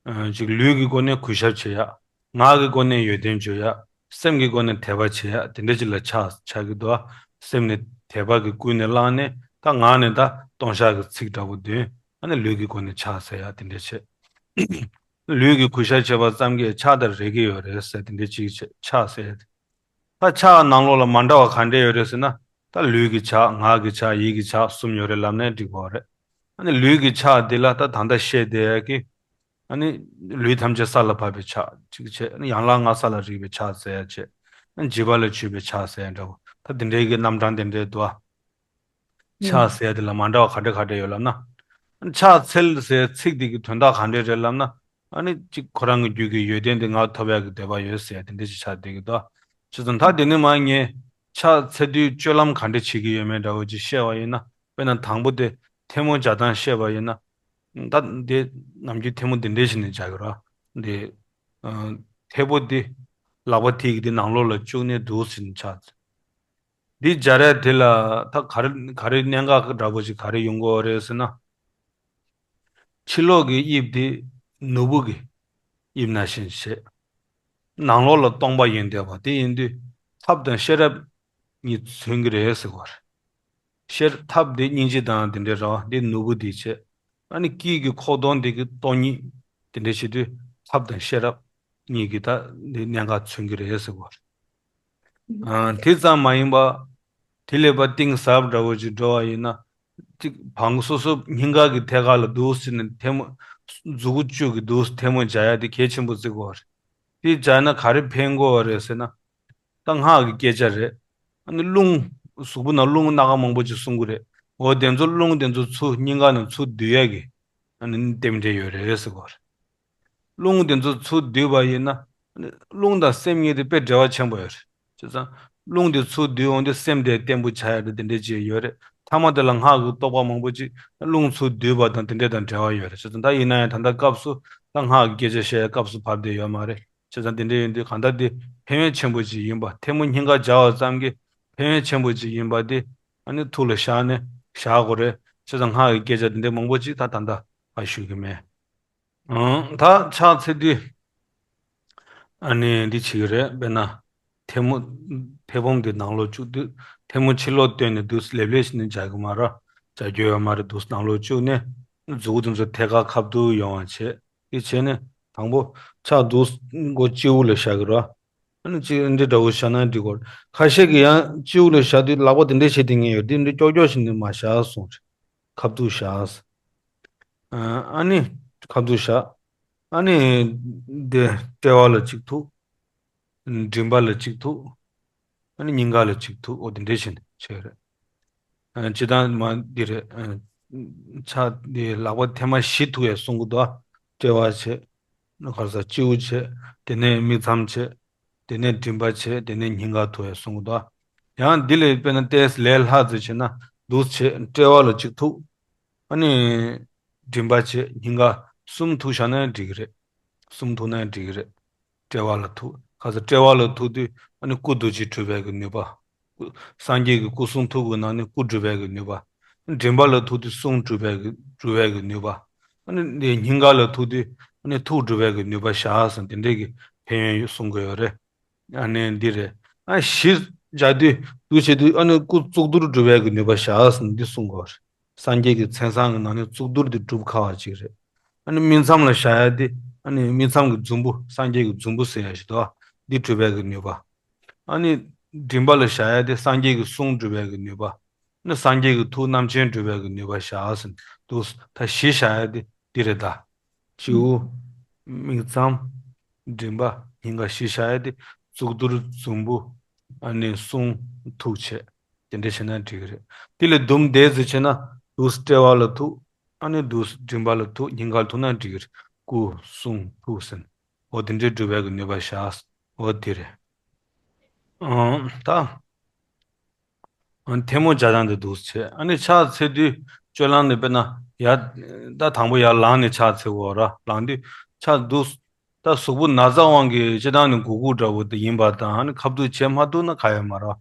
ཨ་ཅིག་ལུས་ཀྱི་སྒོ་ནས་གུས་ཞབས་བྱེད་ཡ། ངག་གི་སྒོ་ནས་ཡོན་ཏན་བརྗོད་ཡ། སེམས་ཀྱི་སྒོ་ནས་དད་པ་བྱེད་ཡ་དེ་འདྲ་ཅིག་ལ་ཕྱག་ཆགས་ཀྱི་འདུག་ཨ། སེམས་ནས་དད་པ་གིས་ཀུན་ནས་བསླངས་ནས་ད་ངག་ནས་ད་ལྟུང་བཤགས་ཀྱི་ཚིག་འདྲ་པོ་འདོན། ཨ་ནི་ལུས་ཀྱི་སྒོ་ནས་ཕྱག་འཚལ་ཡ་དེ་འདྲ་བྱེད། ལུས་ཀྱི་གུས་ཞབས་བྱེད་པ་ཙམ་གྱིས་ཕྱག་དང་རེག་གི་ཡོད་རེད་ཟེར་དེ་འདྲ་ཅིག་བྱེད་ཕྱག་འཚལ་ཡ་དེ། ད་ཕྱག་ནང་ལོགས་ལ་མ་འདྲ་བ་ག་འདྲས་ཡོད་རེད་ཟེར་ན། ད་ལུས་ཀྱི་ཕྱག་ངག་གི་ཕྱག་ཡིད་ཀྱི་ཕྱག་གསུམ་ཡོད་རེད་ལབ་ནའི་འགྲིག་གི་རེད། ཨ་ནི་ལུས་ཀྱི་ཕྱག་འདི་ལ་ད་ད་ལྟ་བཤད་བསྡད་ཡ་གི། ཨ་ནི་ལུས་ཐམས་ཅད་ས་ལ་ཕབ་པའི་ཕྱག་གཅིག་བྱས། ཨ་ནི་ཡན་ལག་ལྔ་ས་ལ་རེག་པའི་ཕྱག་འཚལ་ཡ་བྱས། ཨ་ནི་འཇིགས་པ་ལས་ཆོད་པའི་ཕྱག་འཚལ་ཡ་འདྲ་པོ། ད་འདི་འདྲའི་གི་རྣམ་གྲངས་དེ་འདྲའི་འདུག་ཨ། ཕྱག་ཟེར་དེ་ལ་མ་འདྲ་བ་ག་འདྲ་ག་འདྲ་ཡོད་ལབ་ན། ཕྱག་འཚལ་ཟེར་ཚིག་དེ་གི་དོན་དག་ག་འདྲ་རེད་ལབ་ན། ཨ་ནི་གཅིག་ཁོ་རང་གི་རྒྱུད་ཀྱི་ཡོན་ཏན་དེ་ང་ཐོབ་ཡག་གི་འདོད་པ་ཡོད་ཟེར་དེ་འདྲ་ཞིག་ཆགས་བསྡད་ཀྱི་འདུག་བྱས་ཙང་ད་དེ་ནས་མར་ངས་ཕྱག་འཚལ་དུས་སྤྱོད་ལམ་ག་འདྲ་བྱེད་ཀྱི་ཡོད་མེད་འདྲ་བོ་ཅིག་བཤད་པ་ཡིན་ན། དཔེར་ན་དང་པོ་དེ་ཐལ་མོ་སྦྱར་སྟངས་བཤད་པ་ཡིན་ན། ད་དེ་ནམ་རྒྱུན་ཐལ་མོ་འདི་འདྲ་ཞིག་ནས་སྦྱར་གི་ར། འདི་ཐལ་པོ་འདི་ལག་པ་དེ་གི་དེ་ནང་ལོགས་ལ་བཅུག་ནས་འདུག་ཟེར་ནས་ཆགས། འདི་སྦྱར་ཡ་དེ་ལ་ད་ག་རེ་ག་རེ་གནད་འགག་འདྲ་པོ་ཞིག་ག་རེ་ཡོང་གི་ཡོད་རེད་ཟེར་ན། ཕྱི་ལོགས་ཀྱི་དབྱིབས་དེ་ནོར་བུ་གི་དབྱིབས་ནང་བཞིན་བྱས། ནང་ལོགས་ལ་སྟོང་པ་ཡིན་བསྡད་པ་དེ་ཡིན་དུས་ཐབས་དང་ཤེས་རབ་གཉིས་མཚོན་གྱི་རེད་ཟེར་བ་རེད། ཤེས་ཐབས་དེ་སྙིང་རྗེ་དང་དེ་འདྲའི་རེད་བ། འདི་ནོར་བུ་འདི་བྱས། ཨ་ནི་དཀྱིལ་གྱི་ཁོག་སྟོང་འདི་གི་སྟོང་ཉིད་དེ་འདྲ་བྱེད་དུས་ཐབས་དང་ཤེས་རབ་གཉིས་ཀྱི་ད་འདི་གནད་འགག་མཚོན་གྱི་རེད་ཟེར་བ་རེད། ཨ་དེ་ཙམ་མ་ཡིན་པ། དེ་ལས་ཕར་གཏིང་ཟབ་འདྲ་བོ་ཅིག་འགྲོ་བ་ཡིན་ན། གཅིག་བང་སོ་སོ་སྙིང་ག་གི་ཐད་ཀ་ལ་འདུག་ཟེར་ནས་ཐལ་མོ། མཛུ་གུ་བཅུ་གི་འདུག་ཐལ་མོ་སྦྱར་ཡ་དེ་གལ་ཆེན་པོ་བརྩི་དགོས་པ་རེད། དེ་སྦྱར་ན་ག་རེ་ཕན་གོ་བ་རེད་ཟེར་ན། ད་སྔགས་ཀྱི་སྐད་ཆ་རེད། ཨ་ནི་རླུང་། གཟུགས་པོ་ནང་རླུང་སྣ་ཁ་མང་པོ་ཅིག་གསུང་གི་རེད། འོ་དེ་ཚོ་རླུང་དེ་ཚོ་ཚུར་སྙིང་ག་ནང་ཚུར་བསྡུ་ཡ་གི། ཨ་ནི་རྟེན་འབྲེལ་ཡོད་རེད་ཟེར་གོ་རེད། རླུང་དེ་ཚོ་ཚུར་བསྡུས་པ་ཡིན་ན། རླུང་དང་སེམས་གཉིས་དེ་དཔེ་འབྲེལ་བ་ཆེན་པོ་ཡོད་རེད། བྱས་ཙང་རླུང་དེ་ཚུར་བསྡུས་འོང་དུས་སེམས་དེ་བརྟན་པོ་ཆགས་ཡ་དེ་དེ་འདྲས་ཅིག་ཡོད་རེད། ཐ་མ་དེ་ལ་སྔགས་ཀྱི་རྟོགས་པ་མང་པོ་ཅིག་རླུང་ཚུར་བསྡུས་པ་དང་དེ་འདྲས་དང་འབྲེལ་བ་ཡོད་རེད། བྱས་ཙང་ད་ཡིན་ན་ཡང་ད་ལྟ་སྐབས་སུ་ད་སྔགས་ཀྱི་སྐད་ཆ་བཤད་ཡ་སྐབས་སུ་བབས་བསྡད་ཡོད་མ་རེད། བྱས་ཙང་དེ་འདྲས་ཡིན་དུས་གང་ལྟར་དེ་ཕན་ཡོན་ཆེན་པོ་ཅིག་ཡིན་པ། ཐལ་མོ་སྙིང་ག་སྦྱར་བ་ཙམ་གྱིས་ཕན་ཡོན་ཆེན་པོ་ཅིག་ཡིན་པ་དེ་ཨ་ནི་ཐུགས་ལ་བཞག་ནས་བཞག་དགོས་རེད། བྱས་ཙང་སྔགས་ཀྱི་སྐད་ཆ་དེ་འདྲས་མང་པོ་ཅིག་ད་ད་ལྟ་ཨ་ཞུ་གི་མེད། ཨང་། ད་ཕྱག་འཚལ་དུས། ཨ་ནི་འདི་བྱེད་ཀྱི་རེད། དཔེར་ན། ཐལ་མོ། ཐལ་སྦོམ་འདི་ནང་ལོགས་བཅུག་དུས་ཐལ་མོ་ཕྱི་ལོགས་བཏོན་ནས་འདུག་ལེབ་ལེབ་བྱས་ནས་སྦྱར་གྱི་མ་རེད། སྦྱར་རྒྱུ་ཡོད་མ་རེད། འདུག་ནང་ལོགས་བཅུག་ནས་མཛུ་གུ་དེ་ཚོ་ཐད་ཀར་ཁ་བསྡུར་ཡོང་བ་བྱས། དེ་བྱས་ནས་དང་པོ་ཕྱག་འདུག་མགོ་སྤྱི་བོ་ལ་བཞག་གི་རེད། ཨ་ནི་གཅིག་འདི་འདྲ་བོ་བཞག་ན་འགྲིག་གོ། ཁ་ཤས་ཀྱིས་ཡང་སྤྱི་བོ་ལ་བཞག་དུས་ལག་པ་དེ་འདྲ་བྱས་བསྡད་མཁན་ཡོད། དེ་འདྲ་ཀྱོག་ཀྱོག་བྱས་ནས་མ་བཞག་གསུངས་རེད། ཁ་བསྡུར་བཞག་ཨ་ནི་ཁ་བསྡུར་བཞག་ཨ་ནི་འདི་དཔྲལ་བ་ལ་གཅིག་ཐུག་མགྲིན་པ་ལ་གཅིག་ཐུག་ཨ་ནི་སྙིང་ག་ལ་གཅིག་ཐུག་འོ་དེ་འདྲ་བྱས་ནས་བྱས་རེད། ཨ་སྤྱིར་བཏང་མ་འདི་རེད། ཨ་ཕྱག་འདི་ལག་པ་ཐེངས་མ་བཞི་ཐུག་ཡ་གསུང་གི་འདུག་ཨ་དཔྲལ་བ་བྱས། ག་རེ་ཟ། སྤྱི་བོ་བྱས། དེ་ནས་མིག་མཚམས་བྱས། དེ་ནས་མགྲིན་པ་བྱས། དེ་ནས་སྙིང་ག་ཐུག་ཡ་གསུང་གི་འདུག་ཡང་འདི་ལས་དཔེར་ན་ཏོག་ཙམ་ལས་སླ་ཙམ་བྱས་ན་འདུག་བྱས། དཔྲལ་བ་ལ་གཅིག་ཐུག་ཨ་ནི་མགྲིན་པ་བྱས། སྙིང་ག་གསུམ་ཐུག་བཞག་ན་ཡང་འགྲིག་གི་རེད། གསུམ་ཐུག་ན་ཡང་འགྲིག་གི་རེད། དཔྲལ་བ་ལ་ཐུག་ག་ཚོད་དཔྲལ་བ་ལ་ཐུག་དུས་ཨ་ནི་སྐུ་རྡོ་རྗེ་སྒྲུབ་པའི་གི་ནུས་པ། སངས་རྒྱས་ཀྱི་སྐུ་གསུང་ཐུགས་ཀྱི་ནང་ནས་སྐུ་སྒྲུབ་པའི་གི་ནུས་པ། མགྲིན་པ་ལ་ཐུག་དུས་གསུང་སྒྲུབ་པའི་གི་སྒྲུབ་པའི་གི་ནུས་པ། ཨ་ནི་འདི་སྙིང་ག་ལ་ཐུག་དུས་ཨ་ནི་ཐུགས་སྒྲུབ་པའི་གི་ནུས་པ་བཞག་ཟེར་དེ་འདྲས་ཀྱི་ཕན་ཡོན་གསུང་གི་ཡོད་རེད། ཨ་ནི་འདི་རེད། ཨ་བཞི་སྦྱར་དུས་འདུག་བྱེད་དུས་ཨ་ནི་སྐུ་གཙུག་ཏོར་སྒྲུབ་པའི་གི་ནུས་པ་བཞག་ཟེར་འདི་གསུང་གི་ཡོད་རེད། སངས་རྒྱས་ཀྱི་མཚན་བཟང་གི་ནང་ནས་གཙུག་ཏོར་དེ་སྒྲུབ་ཁག་པ་ཅིག་རེད། ཨ་ནི་སྨིན་མཚམས་ལ་བཞག་ཡ་དེ་ཨ་ནི་སྨིན་མཚམས་ཀྱི་འཛུམ་བུ། སངས་རྒྱས་ཀྱི་འཛུམ་བུ་ཟེར་ཡ་ཞིག་འདུག་འདི་སྒྲུབ་པའི་གི་ནུས་པ། ཨ་ནི་མགྲིན་པ་ལ་བཞག་ཡ་དེ་སངས་རྒྱས་ཀྱི་གསུང་སྒྲུབ་པའི་གི་ནུས་པ། ཨ་ནི་སངས་རྒྱས་ཀྱི་ཐུགས་རྣམ་མཁྱེན་སྒྲུབ་པའི་གི་ནུས་པ་བཞག་ཟིན་འདུག་ད་བཞི་བཞག་ཡ་དེ་འདི་རེད་ད། སྤྱི་བོ། སྨིན་མཚམས། མགྲིན་པ། སྙིང་ག་བཞི་བཞག་ཡ་དེ་གཙུག་ཏོར། འཛུམ་བུ། ཨ་ནི་གསུང་། ཐུགས་བྱས། དེ་འདྲ་བྱས་ན་འགྲིག་གི་རེད། དེ་ལས་དུམ་བསྡད་ཟེར་བྱས་ན་འདུག་དཔྲལ་བ་ལ་ཐུག་ཨ་ནི་འདུག་མགྲིན་པ་ལ་ཐུག་སྙིང་ག་ལ་ཐུག་ན་འགྲིག་གི་རེད། སྐུ་གསུང་ཐུགས་ཟེར། འོ་དེ་འདྲའི་སྒྲུབ་པའི་གི་ནུས་པ་བཞག་འོ་དེ་རེད། ཨང་། ད། ཨ་ཐལ་མོ་སྦྱར་སྟངས་དེ་འདུག་བྱས། ཨ་ནི་ཕྱག་འཚལ་དུས་སྤྱོད་ལམ་ནི་དཔེར་ན་ཡར། ད་དང་པོ་ཡར་ལངས་ནས་ཕྱག་འཚལ་དགོས་ར། ལངས་དུས་ཕྱག་འདུག་ད་གཟུགས་པོ་ན་ཚ་དབང་གིས་སྤྱིར་བཏང་ནི་སྒུར་སྒུར་འདྲ་བོ་དེ་ཡིན་པ་དང་། ཨ་ནི་ཁ་ཕྱོགས་བྱེད་མ་ཐུབ་ན་ག་ཡོད་མ་རེད།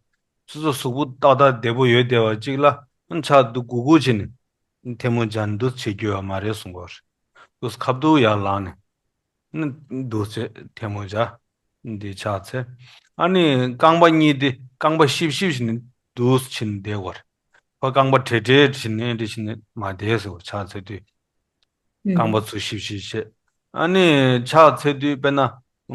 སོ་སོ་གཟུགས་པོ་ཏག་ཏག་བདེ་པོ་ཡོད་བསྡད་པ་ཅིག་ལ་ཨ་ནི་ཕྱག་འདུག་སྒུར་སྒུར་བྱས་ནས་ཐལ་མོ་སྦྱར་ནས་འདུག་བྱེད་རྒྱུ་ཡོད་མ་རེད་གསུང་གི་ཡོད་རེད། འདུག་ཁ་ཕྱོགས་ཡར་ལངས་ནས། ནི་འདུག་བྱས་ཐལ་མོ་སྦྱར། འདི་ཕྱག་འཚལ། ཨ་ནི་རྐང་པ་གཉིས་དེ་རྐང་པ་ཤིབ་ཤིབ་བྱས་ནས་འདུག་བྱས་ནས་བསྡད་དགོས་རེད། ཕར་རྐང་པ་བྲེལ་བྲེལ་བྱས་ནས་འདི་བྱས་ནས་མ་བསྡད་ཟེར་བ། ཕྱག་འཚལ་དུས། རྐང་པ་ཚུར་ཤིབ་ཤིབ་བྱས། ཨ་ནི་ཕྱག་འཚལ་དུས་དཔེར་ན་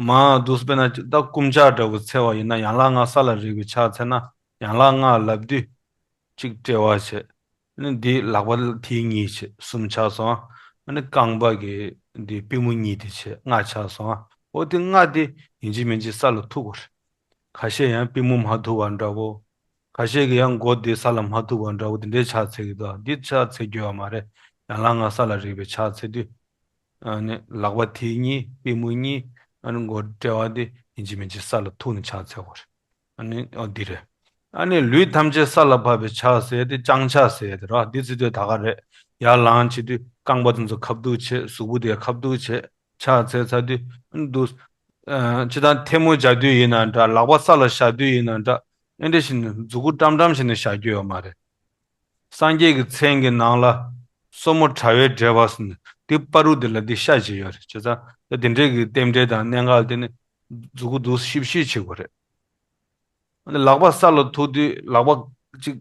མར་འདུག་དཔེར་ན་ད་བསྐུམ་ཕྱག་འདྲ་བོ་འཚལ་བ་ཡིན་ན་ཡན་ལག་ལྔ་ས་ལ་རེག་པའི་ཕྱག་འཚལ་ན་ཡན་ལག་ལྔ་ལབ་དུས། གཅིག་དཔྲལ་བ་བྱས། ནི་འདི་ལག་པ་མཐིལ་གཉིས་བྱས་གསུམ་ཆགས་སོང་། ཨ་ནི་རྐང་པ་གི་འདི་པུས་མོ་གཉིས་དེ་བྱས་ལྔ་ཆགས་སོང་། འོ་དེ་ལྔ་དེ་ཡིན་གཅིག་མིན་གཅིག་ས་ལ་ཐུག་དགོས་རེད། ཁ་ཤས་ཡང་པུས་མོ་མ་ཐུག་པ་འདྲ་བོ། ཁ་ཤས་ཀྱི་ཡང་མགོ་དེ་ས་ལ་མ་ཐུག་པ་འདྲ་བོ་དེ་འདྲའི་ཕྱག་འཚལ་གྱི་འདུག་འདི་ཕྱག་འཚལ་རྒྱུ་ཡོད་མ་རེད། ཡན་ལག་ལྔ་ས་ལ་རེག་པའི་ཕྱག་འཚལ་དུས། ཨ་ནི་ལག་པ་མཐིལ་གཉིས་པུས་མོ་གཉིས། ཨ་ནི་མགོ་དཔྲལ་བ་དེ་ཡིན་གཅིག་མིན་གཅིག་ས་ལ་ཐུག་ནས་ཕྱག་འཚལ་དགོས་རེད། ཨ་ནི་ཨོ་འདི་རེད། ཨ་ནི་ལུས་ཐམས་ཅད་ས་ལ་ཕབ་པའི་ཕྱག་ཟེར་དེ་བརྐྱང་ཕྱག་ཟེར་དེ་ར། འདི་ཚིག་དོན་ད་ག་རེད། ཡར་ལངས་བྱེད་དུས་རྐང་པ་དེ་ཚོ་ཁ་ཕྱོགས་བྱེད། གཟུགས་པོ་དེ་ཁ་ཕྱོགས་བྱེད། ཕྱག་འཚལ་ཚར་དུས་ཨ་ནི་འདུག་ཨ་སྤྱིར་བཏང་ཐལ་མོ་སྦྱར་དུས་ཡིན་ན་འདྲ། ལག་པ་ས་ལ་བཞག་དུས་ཡིན་ན་འདྲ། ཨེ་འདྲ་བྱས་ནས་མཛུ་གུ་བཀྲམ་བཀྲམ་བྱས་ནས་བཞག་རྒྱུ་ཡོད་མ་རེད། སངས་རྒྱས་ཀྱི་མཚན་གྱི་ནང་ལ་སོར་མོ་དྲ་བས་བྲེགས་པ་ཟེར་ནས་འདི་བར་དུ་འདི་ལ་འདི་ཤ་བྱེད་ཡོད་རེད། བྱས་ཙང་ད་དེ་འདྲའི་གི་རྟེན་འབྲེལ་དང་གནད་འགག་དེ་ནི་མཛུ་གུ་འདུག་ཤིབ་ཤིབ་བྱེད་དགོས་རེད། ཨ་ནི་ལག་པ་ས་ལ་ཐུག་དུས་ལག་པ་གཅིག་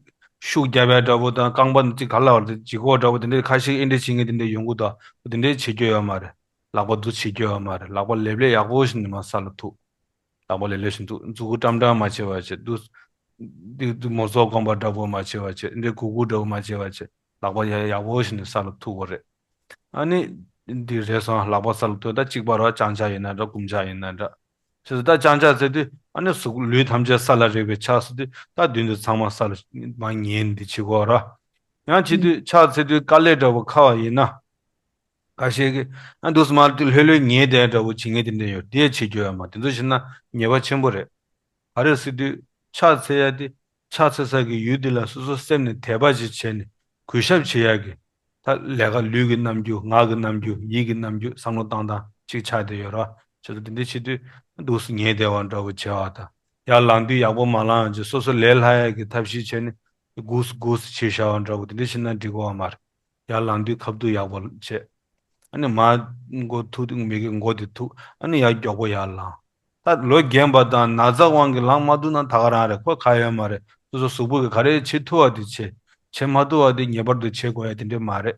ཤུགས་རྒྱབ་ཡ་འདྲ་བོ་དང་རྐང་པ་གཅིག་ག་ལ་བར་དུ་ལྗིད་ཁོག་འདྲ་བོ་དེ་འདྲའི་ཁ་ཤས་ཨེ་འདྲ་བྱེད་མཁན་དེ་འདྲ་ཡོང་གི་འདུག་དེ་འདྲའི་བྱེད་རྒྱུ་ཡོད་མ་རེད། ལག་པ་འདུག་བྱེད་རྒྱུ་ཡོད་མ་རེད། ལག་པ་ལེབ་ལེབ་ཡག་པོ་ཞིག་ནས་མར་ས་ལ་ཐུག་ལག་པ་ལེབ་ལེབ་བཞིན་དུ་མཛུ་གུ་བཀྲམ་བཀྲམ་མ་བྱེད་པ་བྱེད། དུ་དུ་དུ་མོ་ཟོག་གོམ་པ་འདྲ་པོ་མ་བྱེད་པ་བྱེད། འདི་གུག་གུག་འདྲ་པོ་མ་བྱེད་པ་བྱེད། ལག་པ་ཡ་ཡག་པོ་ཞིག་ནས་ས་ལ་ཐུག་དགོས་རེད། ཨ་ནི་འདི་རེད་སོང་། ལག་པ་ས་ལ་ཐུག་ད་གཅིག་པ་ར། བརྐྱང་ཕྱག་ཡིན་ན་འདྲ། བསྐུམ་ཕྱག་ཡིན་ན་འདྲ། ཞེས་སུ་ད་བརྐྱང་ཕྱག་ཟེར་དུས་ཨ་ནི་གཟུགས་ལུས་ཐམས་ཅད་ས་ལ་རེག་པའི་ཕྱག་ཟེར་དུས་ད་མདུན་དུ་ཚང་མ་ས་ལ་མར་ཉལ་འདི་བྱེད་དགོས་ར། ཡང་བྱེད་དུས་ཕྱག་འཚལ་དུས་དཀའ་ལས་འདྲ་པོ་ཁག་པ་ཡིན་ན། ཁ་ཤས་ཀྱིས་ཨ་འདུག་སེ་མར་ལྷོད་ལྷོད་ཉལ་བསྡད་འདྲ་པོ་བྱེད་མཁན་དེ་འདྲ་ཡོད། དེ་བྱེད་རྒྱུ་ཡོད་མ་རེད། དེ་ཚོ་བྱེད་ན་ཉེས་པ་ཆེན་པོ་རེད། ག་རེ་ཟེར་དུས་ཕྱག་འཚལ་ཡ་དེ་ཕྱག་འཚལ་ས་གི་ཡུལ་དེ་ལ་སོ་སོ་སེམས་ནས་དད་པ་ཅིག་བྱས་ནས་གུས་ཞབས་བྱེད་ཡ་གི་ད་ལས་ཀ་ལུས་ཀྱི་རྣམ་འགྱུར། ངག་གི་རྣམ་འགྱུར། ཡིད་ཀྱི་རྣམ་འགྱུར། བསམ་བློ་བཏང་སྟངས་ཅིག་ཆགས་བསྡད་ཡོད་ར། བྱས་ཙང་དེ་འདྲ་བྱེད་དུས་འདུག་སེ་ཉལ་བསྡད་པ་འདྲ་པོ་བྱས་པ་དང་། ཡར་ལངས་དུས་ཡག་པོ་མ་ལངས་ཀྱི་སོ་སོ་ལས་སླ་ཡ་གི་ཐབས་ཤེས་བྱས་ནས་སྒུག་སེ་སྒུག་སེ་བྱས་བཞག་པ་འདྲ་པོ་དེ་འདྲ་བྱས་ན་འགྲིག་གི་ཡོད་མ་རེད། ཡར་ལངས་དུས་ཁ་ཕྱོགས་ཡག་པོ་བྱས། ཨ་ནི་མར་མགོ་ཐུག་དུས་མིག་གི་མགོ་དེ་ཐུག་ཨ་ནི་ཡར་མགྱོགས་པོ་ཡར་ལངས། ད་ལོ་རྒན་པ་དང་ན་ཚ་དབང་གིས་ལངས་མ་ཐུབ་ན་ད་ག་རང་རེད། ཁོ་ག་ཡོད་མ་རེད། སོ་སོ་གཟུགས་པོ་གིས་ག་རེ་བྱེད་ཐུབ་པ་དེ་བྱེད། བྱེད་མ་ཐུབ་པ་དེ་ངེས་པར་དུ་བྱེད་དགོས་ཡ་དེ་འདྲ་མ་རེད།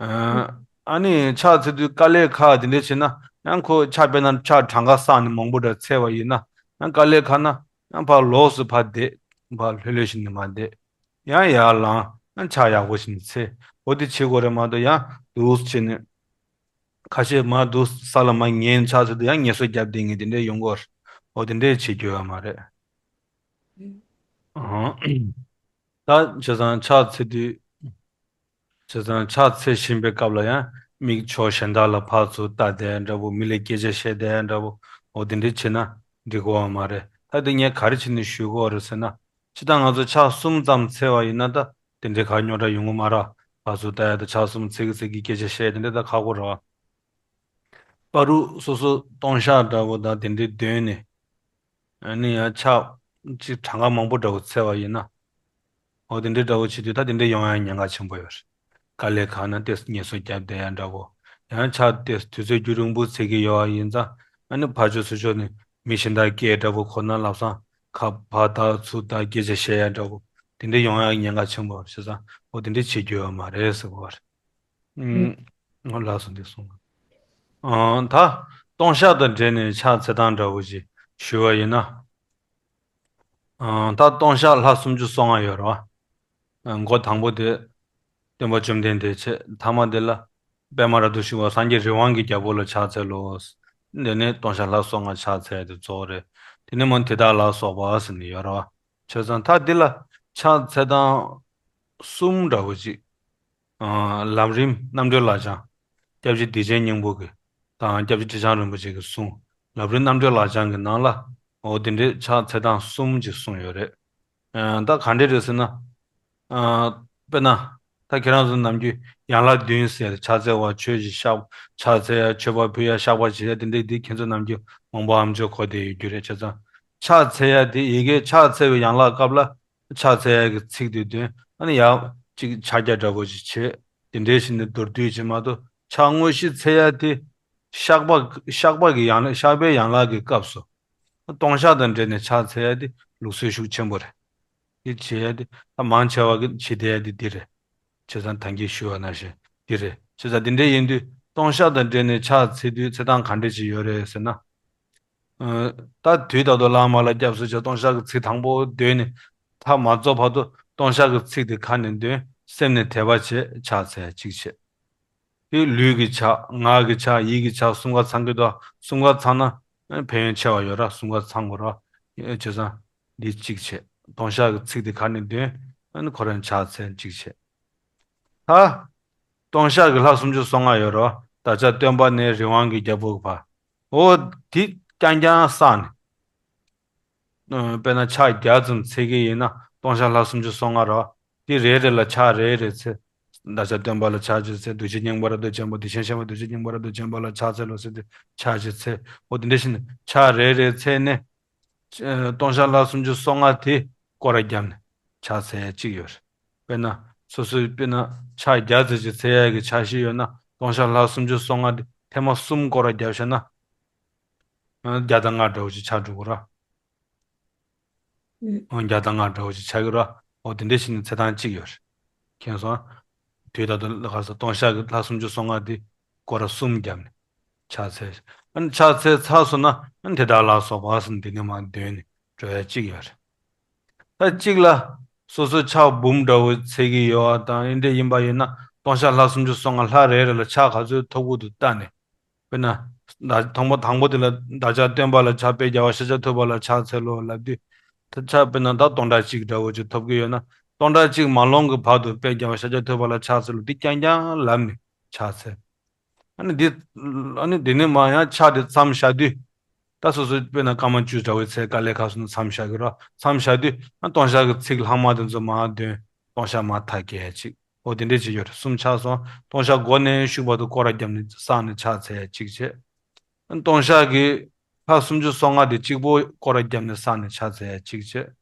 ཨ་ནི་ཕྱག་འཚལ་དུས་དཀའ་ལས་ཁག་དེ་འདྲ་བྱེད་ན་ཡང་ཁོ་ཕྱག་དཔེར་ན་ཕྱག་གྲངས་ཀ་བསགས་ནས་མང་པོ་འདྲ་འཚལ་བ་ཡིན་ན་ཡང་དཀའ་ལས་ཁག་ན་ཡང་ཕར་ལོགས་སུ་ཕར་བསྡད། ཕར་ལྷོད་ལྷོད་བྱས་ནས་མར་བསྡད། ཡང་ཡར་ལངས། ཡང་ཕྱག་ཡག་པོ་ཞིག་འཚལ། འོ་དེ་བྱེད་དགོས་རེད་མ་གཏོགས་ཡང་འདུག་སེ་བྱས་ནས། ཁ་ཤས་མར་འདུག་ས་ལ་མར་ཉལ་ཕྱག་འཚལ་དུས་ཡང་ངལ་གསོ་བརྒྱབ་བསྡད་མཁན་དེ་འདྲ་ཡོང་གི་ཡོད་རེད། འོ་དེ་འདྲ་བྱེད་རྒྱུ་ཡོད་མ་རེད། ཨང་། ད་བྱས་ཙང་ཕྱག་འཚལ་དུས། བྱས་ཙང་ཕྱག་འཚལ་བཞིན་པའི་སྐབས་ལ་ཡང་མིག་ཕྱོགས་གཞན་དག་ལ་ཕར་ཚུར་ལྟ་བསྡད་འདྲ་པོ། མི་ལ་སྐད་ཆ་བཤད་བསྡད་འདྲ་པོ། འོ་དེ་འདྲ་བྱས་ན་འགྲིག་གི་ཡོད་མ་རེད། ད་དེ་ངས་ག་རེ་བྱས་ནས་ཞུ་གི་ཡོད་རེད་ཟེར་ན། སྤྱིར་བཏང་ང་ཚོ་ཕྱག་གསུམ་ཙམ་འཚལ་བ་ཡིན་ན་ད་དེ་འདྲའི་ག་རྙོག་དྲ་ཡོང་གི་མ་རེད། ཕར་ཚུར་ལྟ་ཡ་དང་ཕྱག་གསུམ་འཚལ་གི་འཚལ་གི་སྐད་ཆ་བཤད་དེ་འདྲ་ད་ཁག་པོ་རེད། བར་དུ་སོ་སོ་ལྟུང་བཤགས་འདྲ་པོ་དང་དེ་འདྲའི་འདོན་ནས། ཨ་ནི་ཡང་ཕྱག་གཅིག་གྲངས་ཀ་མང་པོ་འདྲ་པོ་འཚལ་བ་ཡིན་ན། འོ་དེ་འདྲའི་འདྲ་པོ་བྱེད་དུས་ད་དེ་འདྲའི་ཡོང་ཡ་ཉེན་ཁ་ཆེན་པོ་ཡོད་རེད། དཀའ་ལས་ཁག་ན་ཏོག་ཙམ་ངལ་གསོ་བརྒྱབ་བསྡད་ཡ་འདྲ་པོ། ཡང་ཕྱག་ཏོག་ཙམ་དུས་ཚོད་རྒྱུན་རིང་པོ་འཚལ་གི་ཡོད་པ་ཡིན་ཙང་། ཨ་ནི་ཕར་ཕྱོགས་ཚུར་ཕྱོགས་ནས་མི་གཞན་དག་སྐད་འདྲ་པོ་གོ་ན་ལབ་སང་ཁ་ཕར་ལྟ་ཚུར་ལྟ་སྐད་ཆ་བཤད་ཡ་འདྲ་པོ། དེ་འདྲ་ཡོང་ཡག་ཉེན་ཁ་ཆེན་པོ་རེད། བྱས་ཙང་འོ་དེ་འདྲ་བྱེད་རྒྱུ་ཡོད་མ་རེད་ཟེར་གོ་བ་རེད། ཨུམ། ཨུམ། ལགས་སོ། འདི་གསུངས། ཨང་། ད་ལྟོང་བཤགས་དང་འབྲེལ་ནས་ཕྱག་འཚལ་སྟངས་འདྲ་བོ་ཞིག་ཞུ་བ་ཡིན་ན། ཨང་། ད་ལྟོང་བཤགས་ལྷ་སུམ་ཅུ་སོ་ལྔ་ཡོད་རེད་བ། ཨང་། མགོ་དང་པོ་དེ་སྟོན་པ་བཅོམ་ལྡན་འདས་བྱས། ཐ་མ་དེ་ལ་པདྨ་རཱ་ག་ཏ་ཞུ་བ་སངས་རྒྱས་རི་དབང་གི་རྒྱལ་པོ་ལ་ཕྱག་འཚལ་ལོ། དེ་ནས་ལྟོང་བཤགས་ལྷ་སོ་ལྔ་ཕྱག་འཚལ་དེ་གཙོ་བོ་རེད། དེ་ནས་མ་དེ་དག་ལ་སོགས་པ་ཟེར་ནས་ཡོད་རེད་བ། བྱས་ཙང་ད་འདི་ལ་ཕྱག་འཚལ་སྟངས་གསུམ་འདྲ་བོ་ཅིག་ཨ། ལམ་རིམ་རྣམ་གྲོལ་ལག་བཅངས། སྐྱབས་རྗེ་བདེ་ཆེན་སྙིང་པོ་གི་དང་སྐྱབས་རྗེ་ཁྲི་བྱང་རིན་པོ་ཆེ་གི་གསུང་། ལམ་རིམ་རྣམ་གྲོལ་ལག་བཅངས་ཀྱི་ནང་ལ་འོ་དེ་འདྲའི་ཕྱག་འཚལ་སྟངས་གསུམ་ཅིག་གསུངས་ཡོད་རེད། ཨ། ད་ག་འདྲས་རེད་ཟེར་ན། ཨ། དཔེར་ན་ད་ཁྱེད་རང་ཚོ་ནམ་རྒྱུན་ཡན་ལག་བདུན་ཟེར། ཕྱག་འཚལ་བ། མཆོད་ཅིང་བཤགས། ཕྱག་འཚལ་ཡ། མཆོད་པ་ཕུལ་ཡ། བཤགས་པ་བྱེད་ཡ། དེ་འདྲས་འདི་ཁྱེད་ཚོ་ནམ་རྒྱུན་མང་པོའམ་ཅིག་གོ་བསྡད་ཡོད་རྒྱུ་རེད། བྱས་ཙང་ཕྱག་འཚལ་ཡ་དེ་ཡི་གེ་ཕྱག་འཚལ་བའི་ཡན་ལག་སྐབས་ལ། ཕྱག་འཚལ་ཡ་གི་ཚིག་དེ་འདོན། ཨ་ནི་ཡང་གཅིག་ཕྱག་རྒྱ་འདྲ་པོ་ཅིག་བྱེད། དེ་འདྲའི་ཞིག་ནི་མདོར་བསྡུས་ཅིག་མ་གཏོགས། ཕྱག་དངོས་གཞི་འཚལ་ཡ་དེ་བཤགས་པ། བཤགས་པ་གི་ཡན་ལག་བཤགས་པའི་ཡན་ལག་གི་སྐབས་སུ། ལྟོང་བཤགས་དང་འབྲེལ་ནས་ཕྱག་འཚལ་ཡ་དེ་ལུགས་སྲོལ་ཤུགས་ཆེན་པོ་རེད། དེ་བྱེད་ཡ་དེ་ད་མང་ཆེ་བ་གི་བྱེད་བསྡད་ཡ་དེ་འདི་རེད། བྱས་ཙང་ད་གིན་ཞུས་པ་ནང་བཞིན་འདི་རེད། བྱས་ཙང་འདི་འདྲ་ཡིན་དུས་ལྟོང་བཤགས་དང་འབྲེལ་ནས་ཕྱག་འཚལ་དུས་འཚལ་སྟངས་ག་འདྲ་ཅིག་ཡོད་རེད་ཟེར་ན། ཨ། ད་དུས་རྟག་ཏུ་བླ་མ་ལ་སྐྱབས་སུ་མཆི། ལྟོང་བཤགས་ཀྱི་ཚིག་དང་པོ་འདོན་ནས་མཐའ་མ་རྫོགས་བར་དུ་ལྟོང་བཤགས་ཀྱི་ཚིག་དེ་ཁ་ནས་འདོན། སེམས་ནས་དད་པ་བྱེད། ཕྱག་འཚལ་གཅིག་བྱེད། དེ་ལུས་ཀྱི་ཕྱག། ངག་གི་ཕྱག། ཡིད་ཀྱི་ཕྱག་གསུམ་ཀ་ཚང་གི་འདུག་གསུམ་ཀ་ཚང་ན་ཕན་ཡོན་ཆེ་བ་ཡོད་ར། གསུམ་ཀ་ཚང་དགོས་ར། བྱས་ཙང་འདི་གཅིག་བྱེད། ལྟོང་བཤགས་ཀྱི་ཚིག་དེ་ཁ་ནས་འདོན། ཁོ་རང་ཕྱག་འཚལ་གཅིག་བྱེད། ད་ལྟོང་བཤགས་ཀྱི་ལྷ་སུམ་ཅུ་སོ་ལྔ་ཡོད་རེད་བ། བདག་ཅག་སྟོན་པ་ནས་རི་དབང་གི་རྒྱལ་པོ་བར། འོ་དེ་རྐྱང་རྐྱང་བསགས་ནས། ཨ། དཔེར་ན་ཕྱག་བརྒྱ་ཙམ་འཚལ་གྱི་ཡིན་ན་ལྟོང་བཤགས་ལྷ་སུམ་ཅུ་སོ་ལྔ་རེད་བ། དེ་རེ་རེ་ལ་ཕྱག་རེ་རེ་འཚལ། བདག་ཅག་སྟོན་པ་ལ་ཕྱག་ཅིག་འཚལ། གདུལ་བྱའི་སྙིང་པོ་རབ་ཏུ་འབྱོངས་པ། བདེ་ཆེན་ཞིང་པ་གདུལ་བྱའི་སྙིང་པོ་རབ་ཏུ་འབྱོངས་པ་ལ་ཕྱག་འཚལ་ལོ་ཟེར་ཏེ་ཕྱག་ཅིག་འཚལ། འོ་དེ་འདྲ་བྱས་ནས་ཕྱག་རེ་རེ་འཚལ་ནས། ཨ། ལྟོང་བཤགས་ལྷ་སུམ་ཅུ་སོ་ལྔ་དེ་སྐོར་ར་བརྒྱབ་ནས་ཕྱག་འཚལ་ཡ་གཅིག་ཡོད་རེད། དཔེར་ན་སོ་སོའི་དཔེར་ན་ཕྱག་བརྒྱ་ཙམ་ཅིག་འཚལ་ཡ་གི་ཕྱག་བཞེས་ཡོད་ན་ལྟོང་བཤགས་ལྷ་སུམ་ཅུ་སོ་ལྔ་དེ་ཐེངས་མ་གསུམ་སྐོར་ར་བརྒྱབ་བཞག་ན། ཨ། བརྒྱ་དང་ལྔ་འདྲ་བོ་ཅིག་ཆགས་འགྲོ་གི་རེད། ཨ། བརྒྱ་དང་ལྔ་འདྲ་བོ་ཅིག་ཆགས་ཀྱི་རེད། འོ་དེ་འདྲ་བྱས་ནས་འཚལ་སྟངས་གཅིག་ཡོད་རེད། མཁྱེན་སོང་། དུས་ད་ལྟ་ལ་ག་ས་ལྟོང་བཤགས་ཀྱི་ལྷ་སུམ་ཅུ་སོ་ལྔ་དེ་སྐོར་ར་གསུམ་བརྒྱབ་ནས་ཕྱག་འཚལ། ཨ་ནི་ཕྱག་འཚལ་ཚར་སོང་ན་ཨ་ནི་དེ་དག་ལ་སོགས་པ་ཟེར་ནས་འདི་ནས་མར་འདོན་ནས་འགྲོ་ཡ་གཅིག་ཡོད་རེད། ད་གཅིག་ལ་སོ་སོའི་ཕྱག་འབུམ་འདྲ་བོ་འཚལ་གྱི་ཡོད་པ་དང་ཨེ་འདྲ་ཡིན་པ་ཡིན་ན་ལྟོང་བཤགས་ལྷ་སུམ་ཅུ་སོ་ལྔ་ལྷ་རེ་རེ་ལ་ཕྱག་ག་ཚོད་ཐོབ་ཀྱི་འདུག་བལྟས་ནས། དཔེར་ན། ད་དང་པོ་དང་པོ་དེ་ལ་བདག་ཅག་སྟོན་པ་ལ་ཕྱག་དཔལ་རྒྱལ་བ་ཤཱཀྱ་ཐུབ་པ་ལ་ཕྱག་འཚལ་ལོ་ལབ་དུས། ད་ཕྱག་དཔེར་ན་ད་སྟོང་ཕྲག་གཅིག་འདྲ་བོ་ཅིག་ཐོབ་ཀྱི་ཡོད་ན་སྟོང་ཕྲག་གཅིག་མ་ལོངས་ཀྱི་བར་དུ་དཔལ་རྒྱལ་བ་ཤཱཀྱ་ཐུབ་པ་ལ་ཕྱག་འཚལ་ལོ་འདི་རྐྱང་རྐྱང་ལབ་ནས་ཕྱག་འཚལ། ཨ་ནི་འདི། ཨ་ནི་འདི་ནས་མར་ཡང་ཕྱག་དེ་མཚམས་བཞག་དུས། ད་སོ་སོའི་དཔེར་ན་སྐར་མ་བཅུ་འདྲ་བོའི་ཚེ་དཀའ་ལས་ཁག་སོང་ན་མཚམས་བཞག་གི་རེད། མཚམས་བཞག་དུས་ཨ་ལྟོང་བཤགས་ཀྱི་ཚིག་ལྷག་མ་དེ་ཚོ་མར་འདོན། ལྟོང་བཤགས་མར་མཐའ་སྐྱེལ་ཅིག་འོ་དེ་འདྲས་ཅིག་ཡོད་རེད། གསུམ་ཆགས་སོང་། ལྟོང་བཤགས་འགོ་ནས་ཤུགས་བར་དུ་སྐོར་ར་བརྒྱབ་ནས་བསགས་ནས་ཕྱག་འཚལ་ཡ་གཅིག་བྱས། ལྟོང་བཤགས་ཀྱི་ལྷ་སུམ་ཅུ་སོ་ལྔ་དེ་གཅིག་པོ་སྐོར་ར་བརྒྱབ་ནས་བསགས་ནས་ཕྱག་འཚལ་ཡ་གཅིག་བྱས།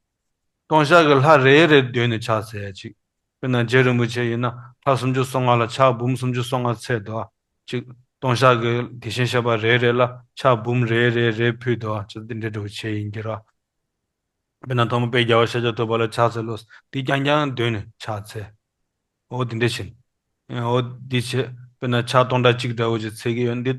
ལྟོང་བཤགས་ཀྱི་ལྷ་རེ་རེ་འདོན་ནས་ཕྱག་འཚལ་ཡ་གཅིག་དཔེར་ན་རྗེ་རིན་པོ་ཆེ་ཡིན་ན་ལྷ་སུམ་ཅུ་སོ་ལྔ་ལ་ཕྱག་འབུམ་སུམ་ཅུ་སོ་ལྔ་འཚལ་འདུག་གཅིག་ལྟོང་བཤགས་ཀྱི་དེ་བཞིན་གཤེགས་པ་རེ་རེ་ལ་ཕྱག་འབུམ་རེ་རེ་རེ་ཕུལ་འདུག་གཅིག་དེ་འདྲ་འདྲ་བོ་བྱས་ཡིན་གྱི་རེད། དཔེར་ན་ཐོག་མ་དཔལ་རྒྱལ་བ་ཤཱཀྱ་ཐུབ་པ་ལ་ཕྱག་འཚལ་ལོ། འདི་རྐྱང་རྐྱང་འདོན་ནས་ཕྱག་འཚལ། འོ་འདི་འདྲ་བྱས། འོ་འདི་བྱས། དཔེར་ན་ཕྱག་སྟོང་ཕྲག་གཅིག་འདྲ་བོ་ཅིག་འཚལ་གྱི་ཡོད་འདི།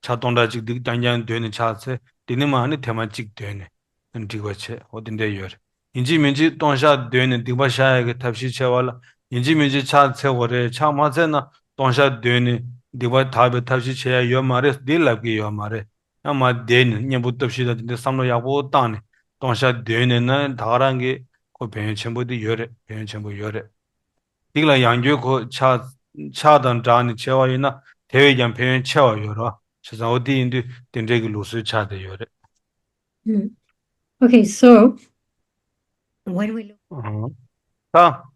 ཕྱག་སྟོང་ཕྲག་གཅིག་འདི་རྐྱང་རྐྱང་འདོན་ནས་ཕྱག་འཚལ། འདི་ནས་མར་ནི་ཐེངས་མ་གཅིག་འདོན་ནས་འགྲིག་པ་བྱས། འོ་འདི་འདྲ་ཡོད་རེད། ཡིན་གཅིག་མིན་གཅིག་ལྟོང་བཤགས་འདོན་ནས་སྡིག་པ་བཤགས་ཡ་གི་ཐབས་ཤེས་བྱས་པ་ལ་ཡིན་གཅིག་མིན་གཅིག་ཕྱག་འཚལ་དགོས་རེད། ཕྱག་མ་འཚལ་ན་ལྟོང་བཤགས་འདོན་ནས་སྡིག་པ་དག་པའི་ཐབས་ཤེས་བྱེད་ཡ་ཡོད་མ་རེད། འདི་ལབ་ཀྱི་ཡོད་མ་རེད། ཡང་མར་བསྡད་ནས་གཉེན་པོ་སྟོབས་བཞི་དང་དེ་འདྲའི་བསམ་བློ་ཡག་པོ་བཏང་ནས་ལྟོང་བཤགས་འདོན་ནས་ན་ད་ག་རང་གི་ཁོ་ཕན་ཡོན་ཆེན་པོ་དེ་ཡོད་རེད། ཕན་ཡོན་ཆེན་པོ་ཡོད་རེད། འདི་ལ་ཡང་བསྐྱར་ཁོ་ཕྱག་ཕྱག་དང་སྦྲགས་ནས་བྱས་པ་ཡིན་ན་དེ་བས་ཀྱང་ཕན་ཡོན་ཆེ་བ་ཡོད་རེད། བྱས་ཙང་འོ་དེ་ཡིན་དུས་དེ་འདྲའི་གི་ལུགས་སྲོལ་ཆགས་བསྡད་ཡོད་རེད། Mm. Okay, so when we look ཨང་། ད།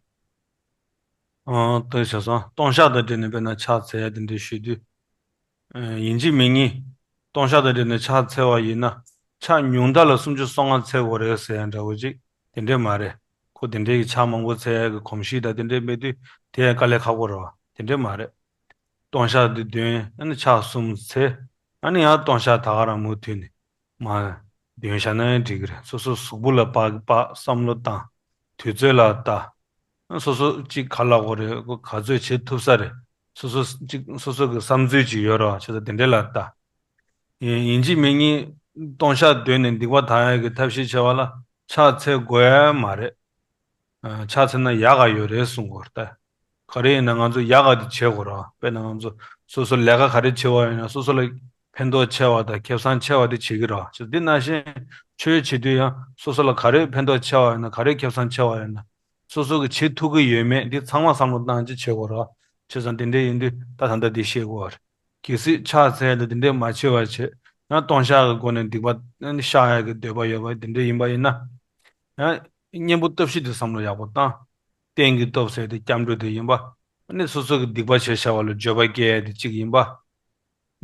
ཨང་། དེ་བྱས་ཙང་ལྟོང་བཤགས་དང་འབྲེལ་ནས་དཔེར་ན་ཕྱག་འཚལ་ཡ་དེ་འདྲ་ཞུ་དུས། ཨ། ཡིན་གཅིག་མིན་གཉིས། ལྟོང་བཤགས་དང་འབྲེལ་ནས་ཕྱག་འཚལ་བ་ཡིན་ན་ཕྱག་ཉུང་མཐའ་ལ་སུམ་ཅུ་སོ་ལྔ་འཚལ་དགོས་རེད་ཟེར་ཡ་འདྲ་བོ་ཅིག་དེ་འདྲས་མ་རེད། ཁོ་དེ་འདྲས་ཀྱི་ཕྱག་མང་པོ་འཚལ་ཡ་གི་གོམས་གཤིས་དང་དེ་འདྲས་མེད་དུས་དེ་ཡང་དཀའ་ལས་ཁག་པོ་རེད་བ། དེ་འདྲས་མ་རེད། ལྟོང་བཤགས་དེ་འདོན། ཨ་ནི་ཕྱག་གསུམ་འཚལ། ཨ་ནི་ཡང་ལྟོང་བཤགས་ད་ག་རང་མུ་མཐུད་ནས་མར་འདོན་བཞག་ན་ཡང་འགྲིག་གི་རེད། སོ་སོ་གཟུགས་པོ་ལ་དཔག་དཔག་བསམ་བློ་བཏང་། དུས་ཚོད་ལ་ལྟ། སོ་སོ་གཅིག་ག་ལ་གོ་རེད། ག་ཚོད་བྱེད་ཐུབ་ས་རེད། སོ་སོ་གཅིག་སོ་སོ་གི་བསམ་ཚུལ་ཅིག་ཡོད་ར་བྱས་ཙང་དེ་འདྲ་ལ་ལྟ། ཡིན་ཡིན་གཅིག་མིན་གཉིས་སྟོང་ཤག་འདོན་ནས་སྡིག་པ་དག་ཡག་གི་ཐབས་ཤེས་བྱ་བ་ལ་ཕྱག་འཚལ་དགོས་ཡ་མ་རེད། ཨ། ཕྱག་འཚལ་ན་ཡག་ག་ཡོད་རེད་གསུང་གི་ཡོད་རེད་ད། ག་རེ་ཡིན་ན་ང་ཚོ་ཡག་ག་དེ་བྱེད་དགོས་ར། དཔེར་ན་ང་ཚོ་སོ་སོ་ལས་ཀ་ག་རེ་བྱེད་པ་ཡིན་ན་སོ་སོ་ལ་ཕན་ཐོགས་ཆེ་བ་དང་ཁེ་བཟང་ཆེ་བ་དེ་བྱེད་ཀྱི་ར། ཅིག་འདི་ནང་བཞིན་ཆོས་བྱེད་དུས་ཡང་སོ་སོ་ལ་ག་རེ་ཕན་ཐོགས་ཆེ་བ་ཡིན་ན་ག་རེ་ཁེ་བཟང་ཆེ་བ་ཡིན་ན། སོ་སོ་གི་བྱེད་ཐུབ་ཀྱི་ཡོད་མེད་འདི་ཚང་མ་བསམ་བློ་བཏང་ཅིག་བྱེད་དགོས་ར། བྱས་ཙང་དེ་འདྲ་ཡིན་དུས་ད་ད་ལྟ་འདི་ཤེས་དགོས་པ་རེད། གལ་སྲིད་ཕྱག་འཚལ་ཡ་དེ་འདྲ་མ་བྱས་པ་བྱས་ཡང་སྟོང་ཤག་གི་སྒོ་ནས་སྡིག་པ་བཤགས་ཡ་གི་འདོད་པ་ཡོད་པ་དེ་འདྲ་ཡིན་པ་ཡིན་ན། ཡང་གཉེན་པོ་སྟོབས་བཞི་དེ་བསམ་བློ་ཡག་པོ་བཏང་། རྟེན་གྱི་སྟོབས་ཟེར་དེ་སྐྱབས་འགྲོ་དེ་ཡིན་པ། ཨ་ནི་སོ་སོ་གི་སྡིག་པ་བྱས་བྱ་བ་ལ་འགྱོད་པ་སྐྱེ་ཡ་དེ་གཅིག་ཡིན་པ།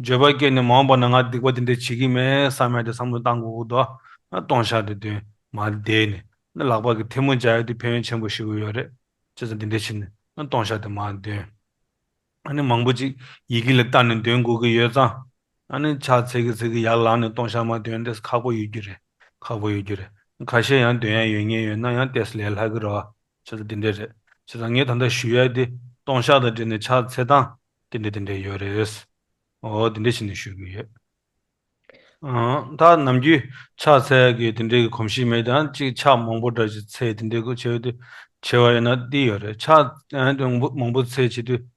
འགྱོད་པ་སྐྱེས་ནས་མ་འོངས་པ་ན་ང་སྡིག་པ་དེ་འདྲ་བྱེད་ཀྱི་མེད་བསམ་ཡ་དེ་བསམ་བློ་བཏང་དགོས་ཀྱི་འདུག་ཨ། སྟོང་ཤག་དེ་འདོན་མ་བསྡད་ནས་ཨ་ནི་ལག་པ་གི་ཐལ་མོ་སྦྱར་ཡ་དེ་ཕན་ཡོན་ཆེན་པོ་ཞིག་ཡོད་རེད། བྱས་ཙང་དེ་འདྲ་བྱས་ནས་ཨ་སྟོང་ཤག་དེ་མ་འདོན། ཨ་ནི་མང་པོ་ཅིག་ཡི་གེ་ལ་བལྟས་ནས་འདོན་དགོས་ཀྱི་ཡོད་ཙང་། ཨ་ནི་ཕྱག་འཚལ་གྱི་འཚལ་གྱི་ཡར་ལངས་ནས་སྟོང་ཤག་མ་འདོན་དེ་ཁག་པོ་ཡོད་རྒྱུ་རེད། ཁག་པོ་ཡོད་རྒྱུ་རེད། ཁ་ཤས་ཡང་འདོན་ཡ་ཡོད་མཁན་ཡོད་ན་ཡང་ཏོག་ཙམ་ལས་སླ་གི་རེད་བ། བྱས་ཙང་འདི་འདྲ་རེད། བྱས་ཙང་ངས་ད་ལྟ་ཞུ་ཡ་དེ་སྟོང་ཤག་དང་འབྲེལ་ནས་ཕྱག་འཚལ་སྟངས་དེ་འདྲ་དེ་འདྲ་ཡོད་རེད། འོ་དེ་འདྲ་བྱས་ནས་ཞུ་གི་ཡོད། ཨང་། ད་ནམ་རྒྱུན་ཕྱག་འཚལ་ཡ་གི་དེ་འདྲའི་གི་གོམས་གཤིས་མེད་དང་གཅིག་ཕྱག་མང་པོ་འདྲ་ཞིག་འཚལ་དེ་འདྲའི་གི་བྱས་དུས་བྱས་པ་ཡིན་ན་འདི་ཡོད་རེད། ཕྱག་མང་པོ་མང་པོ་འཚལ་བྱེད་དུས།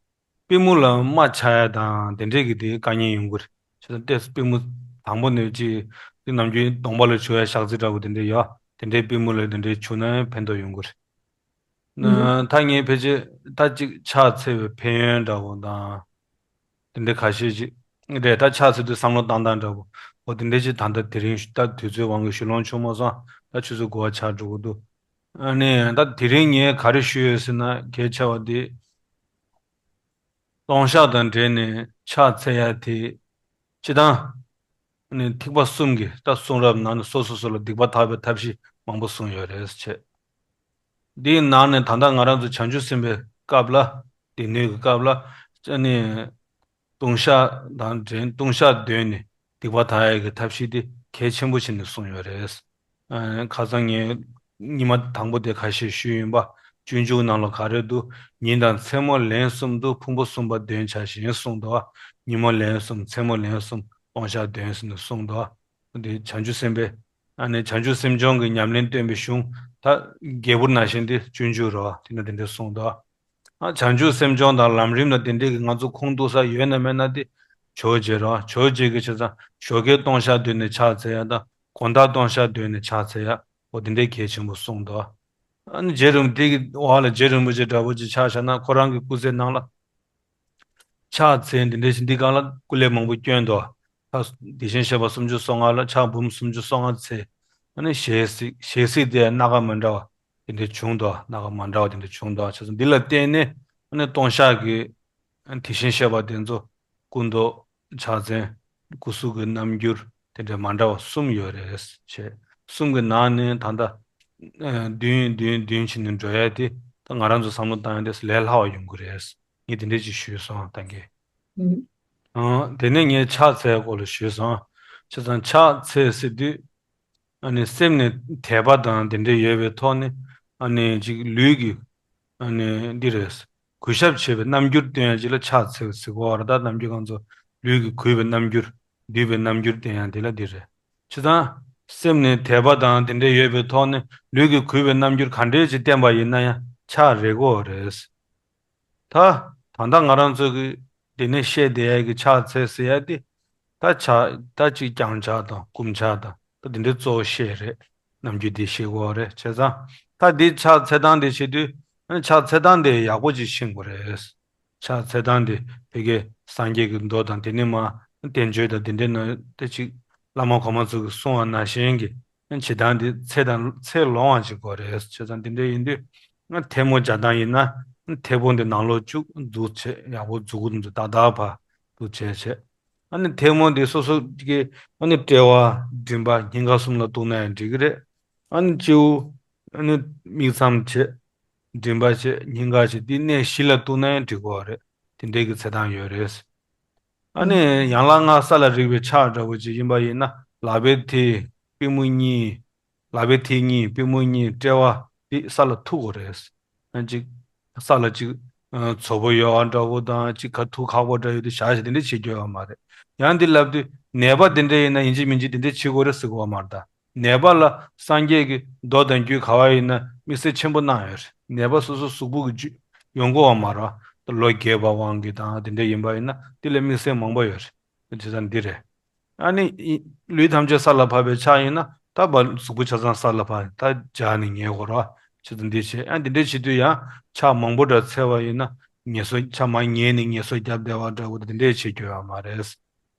པུས་མོ་ལ་རྨ་ཆགས་ཡ་དང་དེ་འདྲས་ཀྱི་དེ་དཀའ་ངལ་ཡོང་གི་རེད། བྱས་ཙང་ཏོག་ཙམ་པུས་མོ་དང་པོ་ནས་ཅིག་དེ་ནམ་རྒྱུན་གདོང་པ་ལ་བྱུག་ཡ་ཞག་རྩི་འདྲ་བོ་དེ་འདྲས་ཡོད། དེ་འདྲས་པུས་མོ་ལ་དེ་འདྲས་བྱུག་ན་ཡང་ཕན་ཐོགས་ཡོང་གི་རེད། ཨུ། ད་ངས་ཕལ་ཆེར་ད་ཅིག་ཕྱག་འཚལ་བའི་ཕན་ཡོན་འདྲ་བོ་དང་། དེ་འདྲས་ཁ་ཤས་ཅིག་རེད། ད་ཕྱག་འཚལ་དུས་བསམ་བློ་བཏང་སྟངས་འདྲ་བོ། འོ་དེ་འདྲས་ཅིག་ད་ལྟ་དེ་རིང་ད་དུས་ཚོད་དབང་གིས་ཞུ་ལོང་བྱུང་མ་སོང་། ད་ཆུ་ཚོད་དགུ་པ་ཆགས་འགྲོ་གི་འདུག་ཨ་ནི་ད་དེ་རིང་ངས་ག་རེ་ཞུས་ཡོད་ཟེར་ན་གལ་ཆེ་བ་དེ། སྟོང་ཤག་དང་འབྲེལ་ནས་ཕྱག་འཚལ་ཡ་དེ། སྤྱིར་བཏང་། ཨ་ནི་ཐེག་པ་གསུམ་གྱི་ད་གསུང་རབ་ནང་ནས་སོ་སོ་སོ་ལ་སྡིག་པ་དག་པའི་ཐབས་ཤེས་མང་པོ་གསུངས་ཡོད་རེད་ཟེར་བྱས། འདིའི་ནང་ནས་ད་ལྟ་ང་རང་ཚོ་བྱང་ཆུབ་སེམས་དཔའི་སྐབས་ལ། སྡེ་སྣོད་ཀྱི་སྐབས་ལ། ཨ་ནི། ལྟུང་བཤགས་དང་འབྲེལ་ལྟུང་བཤགས་འདོན་ནས་སྡིག་པ་དག་ཡག་གི་ཐབས་ཤེས་དེ་གལ་ཆེན་པོ་བྱས་ནས་གསུངས་ཡོད་རེད། ཨ། ཁ་སང་ངས་ཉི་མ་དང་པོ་དེ་ཁ་ཤས་ཞུས་ཡིན་པ། སྤྱོད་འཇུག་ནང་ལ་ག་རེ་འདུག་ཉིན་དང་མཚན་མོ་ལན་གསུམ་དུ་ཕུང་པོ་གསུམ་པ་འདོན་བྱ་ཞིང་གསུངས་འདུག་ཉིན་མོ་ལན་གསུམ་མཚན་མོ་ལན་གསུམ་ལྟུང་བཤགས་འདོན་ཟེར་ནས་གསུངས་འདུག་འདི་བྱང་ཆུབ་སེམས་དཔའི། ཨ་ནི་བྱང་ཆུབ་སེམས་སྦྱོང་གི་ཉམས་ལེན་སྟོན་པའི་གཞུང་། ད་རྒྱལ་པོ་ནང་བཞིན་དེ་སྤྱོད་འཇུག་རེད་བ། དེ་ན་དེ་འདྲ་གསུངས་འདུག་ཨ། བྱང་ཆུབ་སེམས་སྦྱོང་དང་ལམ་རིམ་ལ་དེ་འདྲས་ཀྱི་ང་ཚོ་ཁུངས་གཏུགས་ས་ཡོད་ན་མེད་ན་དེ། ཇོ་བོ་རྗེ་རེད་བ། ཇོ་བོ་རྗེ་གིས་བྱས་ཙང་ཞོགས་ཀའི་ལྟུང་བཤགས་འདོན་ནས་ཕྱག་འཚལ་ཡ་དང་དགོང་དག་ལྟུང་བཤགས་འདོན་ནས་ཕྱག་འཚལ་ཡ། འོ་དེ་འདྲའི་གལ་ཆེན་པོ་གསུངས་འདུག་ཨ་ནི་རྗེ་རིན་པོ་ཆེ་གི་འོག་ལ་རྗེ་རིན་པོ་ཆེ་འདྲ་བོ་ཅིག་ཆ་བཞག་ན་ཁོ་རང་གི་སྐུ་ཚེ་ནང་ལ། ཕྱག་འཚལ་འདི་འདྲ་ཞིག་འདི་སྒང་ལ་སྐུ་ལས་མང་པོ་བསྐྱོན་འདུག་ད་དེ་བཞིན་གཤེགས་པ་སུམ་ཅུ་སོ་ལྔ་ལ་ཕྱག་འབུམ་སུམ་ཅུ་སོ་ལྔ་འཚལ། ཨ་ནི་ཞལ་གཟིགས་ཞལ་གཟིགས་དེ་སྣ་ཁ་མི་འདྲ་བ་དེ་འདྲ་བྱུང་འདུག་སྣ་ཁ་མ་འདྲ་བ་དེ་འདྲ་བྱུང་འདུག་བྱས་ཙང་འདི་ལ་བརྟེན་ནས་ཨ་ནི་ལྟུང་བཤགས་ཀྱི་དེ་བཞིན་གཤེགས་པ་དེ་ཚོ་སྐུ་མདོག་ཕྱག་མཚན་སྐུ་གཟུགས་ཀྱི་རྣམ་འགྱུར་དེ་འདྲ་མ་འདྲ་བ་གསུམ་ཡོད་རེད་བྱས། གསུམ་གྱི་ནང་ནས་ད་ལྟ་ཨ་བདུན་བདུན་བདུན་བྱས་ནས་འགྲོ་ཡ་དེ་ད་ང་རང་ཚོ་བསམ་བློ་བཏང་ཡ་དེ་ལས་སླ་བ་ཡོང་གི་རེད། ངས་དེ་འདྲས་ཅིག་ཞུས་སོང་ད་གིན། ཨང་། དེ་ནས་ངས་ཕྱག་འཚལ་སྐོར་ལ་ཞུས་སོང་། བྱས་ཙང་ཕྱག་འཚལ་ཟེར་དུས། ཨ་ནི་སེམས་ནི་དད་པ་དང་དེ་འདྲ་ཡོད་པའི་ཐོག་ནས་ཨ་ནི་ཅིག་ལུས་ཀྱི་ཨ་ནི་འདི་རེད། གུས་ཞབས་བྱེད་པའི་རྣམ་འགྱུར་སྟོན་ཡ་ཅིག་ལ་ཕྱག་འཚལ་ཟེར་གོ་བ་རེད། ད་རྣམ་འགྱུར་ང་ཚོ་ལུས་ཀྱི་གུས་པའི་རྣམ་འགྱུར། འདུད་པའི་རྣམ་འགྱུར་སྟོན་ཡ་འདི་ལ་འདི་རེད། བྱས་ཙང་། སེམས་ནི་དད་པ་དང་དེ་འདྲ་ཡོད་པའི་ཐོག་ནས་ལུས་ཀྱི་གུས་པའི་རྣམ་འགྱུར་ག་འདྲས་ཅིག་བསྟན་པ་ཡིན་ན་ཡང་ཕྱག་རེད་གོ་རེད། ད། ད་ལྟ་ང་རང་ཚོ་གི་འདི་ནས་བཤད་བསྡད་ཡ་གི་ཕྱག་འཚལ་ཟེར་ཡ་དེ། ད་ཕྱག་ད་ཅིག་བརྐྱངས་ཕྱག་དང་བསྐུམ་ཕྱག་དང་ད་འདི་འདྲའི་གཙོ་བོ་བཤད་རེད། རྣམ་འགྱུར་འདི་བཤད་དགོས་རེད། བྱས་ཙང་། ད་འདི་ཕྱག་འཚལ་སྟངས་དེ་བྱེད་དུས། ཕྱག་འཚལ་སྟངས་དེ་ཡག་པོ་ཅིག་ཤེས་དགོས་རེད། ཕྱག་འཚལ་སྟངས་དེ་ཕ་གིའི་སངས་རྒྱས་ཀྱི་མདོ་དང་དེ་ནས་མ་བསྟན་བཅོས་དང་དེ་འདྲའི་ནང་དེ་ཅིག་བླ་མ་གོང་མ་ཚོ་གིས་གསུངས་པ་ནང་བཞིན་གྱི་བྱེད་སྟངས་དེ་ཚེ་དང་ཚེ་ལོངས་པ་ཅིག་དགོས་རེད། བྱས་ཙང་དེ་འདྲ་ཡིན་དུས་ཐལ་མོ་སྦྱར་སྟངས་ཡིན་ན་ཐལ་པོ་འདི་ནང་ལོགས་བཅུག་འཛུགས་བྱས་ཡག་པོ་མཛུབ་གུ་འདི་ཏག་ཏག་ཕར་འདུག་བྱས་བྱས། ཨ་ནི་ཐལ་མོ་འདི་སོ་སོ་གི་ཨ་ནི་དཔྲལ་བ་མགྲིན་པ་སྙིང་ག་གསུམ་ལ་གཏུགས་ན་ཡང་འགྲིག་གི་རེད། ཨ་ནི་སྤྱི་བོ་ཨ་ནི་མིག་མཚམས་བྱས། མགྲིན་པ་བྱས་སྙིང་ག་བྱས་འདི་གནས་བཞི་ལ་གཏུགས་ན་ཡང་འགྲིག་གི་རེད། དེ་འདྲའི་གི་འཚལ་སྟངས་ཡོད་རེད། ཨ་ནི་ཡན་ལག་ལྔ་ས་ལ་རེག་པའི་ཕྱག་འདྲ་བོ་ཅིག་ཡིན་པ་ཡིན་ན་ལག་པའི་མཐིལ་པུས་མོ་གཉིས། ལག་པའི་མཐིལ་གཉིས་པུས་མོ་གཉིས་དཔྲལ་བ་ འདི་ས་ལ་ཐུག་དགོས་རེད། ཨ་ཅིག་ས་ལ་ཅིག་ཨ་མཚོ་པོ་ཡོད་པ་འདྲ་བོ་དང་ཅིག་ཁ་ཐུག་ཁག་པོ་འདྲ་ཡོད་དུས་བཞག་བྱས་དེ་འདྲ་བྱེད་རྒྱུ་ཡོད་མ་རེད། ཡང་འདི་ལབ་དུས་ནད་པ་དེ་འདྲ་ཡིན་ན་ཡིན་གཅིག་མིན་གཅིག་དེ་འདྲ་བྱེད་དགོས་རེད་ཟེར་དགོས་པ་མ་རེད་ད། ནད་པ་ལ་སངས་རྒྱས་ཀྱིས་མདོ་དང་རྒྱུད་ག་བ་ཡིན་ན་དམིགས་བསལ་ཆེན་པོ་གནང་ཡོད་རེད། ནད་པ་སོ་སོ་གཟུགས་པོ་གི་རྒྱུད་ཡོང་དགོས་པ་མ་རེད་བ། ད་ལོ་རྒས་པ་དབང་གིས་དང་དེ་འདྲ་ཡིན་པ་ཡིན་ན་དེ་ལ་དམིགས་བསལ་མང་པོ་ཡོད་རེད། བྱས་ཙང་འདི་རེད། ཨ་ནི་ཨི་ལུས་ཐམས་ཅད་ས་ལ་ཕབ་པའི་ཕྱག་ཡིན་ན་ད་བ་གཟུགས་པོ་ཆ་ཚང་ས་ལ་ཕབ་ད་སྦྱར་ནས་ཉལ་དགོས་རེད་བ། བྱས་ཙང་འདི་བྱས་ཨ་འདི་འདྲས་བྱེད་དུས་ཡང་ཕྱག་མང་པོ་འདྲ་འཚལ་བ་ཡིན་ན་ངལ་གསོ་ཕྱག་མང་ཉལ་ནས་ངལ་གསོ་རྒྱབ་བསྡད་པ་འདྲ་བོ་དེ་འདྲས་བྱེད་རྒྱུ་ཡོད་མ་རེད། བྱས་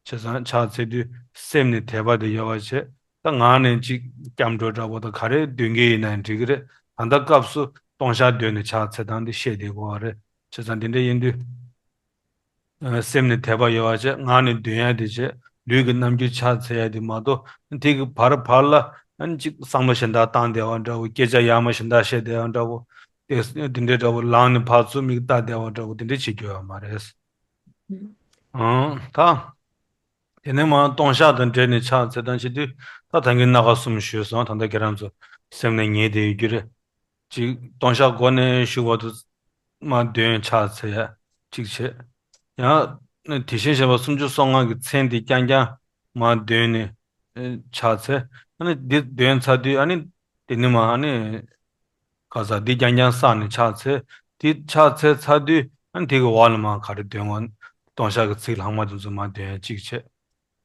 ཙང་ཕྱག་འཚལ་དུས་སེམས་ནས་དད་པ་དེ་ཡོད་པ་བྱས། ད་ངག་ནས་ཅིག་སྐྱབས་འགྲོ་འདྲ་བོ་དང་ག་རེ་འདོན་གྱི་ཡིན་ན་འགྲིག་གི་རེད། ད་ལྟ་སྐབས་སུ་ལྟུང་བཤགས་འདོན་ནས་ཕྱག་འཚལ་སྟངས་འདི་བཤད་བསྡད་དགོས་པ་རེད། བྱས་ཙང་འདི་འདྲ་ཡིན་དུས། ཨ་སེམས་ནས་དད་པ་ཡོད་པ་བྱས་ངག་ནས་འདོན་ཡ་དེ་བྱས་ལུས་ཀྱི་རྣམ་འགྱུར་ཕྱག་འཚལ་ཡ་དེ་མ་གཏོགས་དེ་གི་བར་བར་ལ་ཨ་ནི་ཅིག་བསམ་བློ་གཞན་དག་བཏང་བསྡད་པ་འདྲ་བོ་སྐད་ཆ་ཡ་མ་གཞན་དག་བཤད་བསྡད་པ་འདྲ་བོ། དེ་དེ་འདྲའི་འདྲ་བོ་ལངས་ནས་ཕར་ཚུར་མིག་ལྟ་བསྡད་པ་འདྲ་བོ་དེ་འདྲ་བྱེད་རྒྱུ་ཡོད་མ་རེད། ཨང་ད། དེ་ནས་མར་ལྟུང་བཤགས་དང་འབྲེལ་ནས་ཕྱག་འཚལ་སྟངས་བྱེད་དུས་ད་ད་གིན་སྣ་ཁ་གསུམ་ཞུས་སོང་། ད་ལྟ་ཁྱེད་རང་ཚོ་སེམས་ནས་ངེས་བསྡད་ཡོད་རྒྱུ་རེད། ཅིག་ལྟུང་བཤགས་འགོ་ནས་མཇུག་བར་དུ་མར་འདོན་ཕྱག་འཚལ་ཡ་གཅིག་བྱས། ཡང་དེ་བཞིན་གཤེགས་པ་སུམ་ཅུ་སོ་ལྔ་གི་མཚན་དེ་རྐྱང་རྐྱང་མར་འདོན་ནས་ཨེ་ཕྱག་འཚལ། ཨ་ནི་འདི་འདོན་ཚར་དུས་ཨ་ནི་དེ་ནས་མར་ཨ་ནི་ག་ས་འདི་རྐྱང་རྐྱང་བསགས་ནས་ཕྱག་འཚལ། དེ་ཕྱག་འཚལ་ཚར་དུས་ཨ་ནི་དེ་གི་འོག་ལ་མར་ག་རེ་འདོན་དགོས། ལྟུང་བཤགས་ཀྱི་ཚིག་ལྷག་མ་དེ་ཚོ་མར་འདོན་ཡ་གཅིག་བྱས།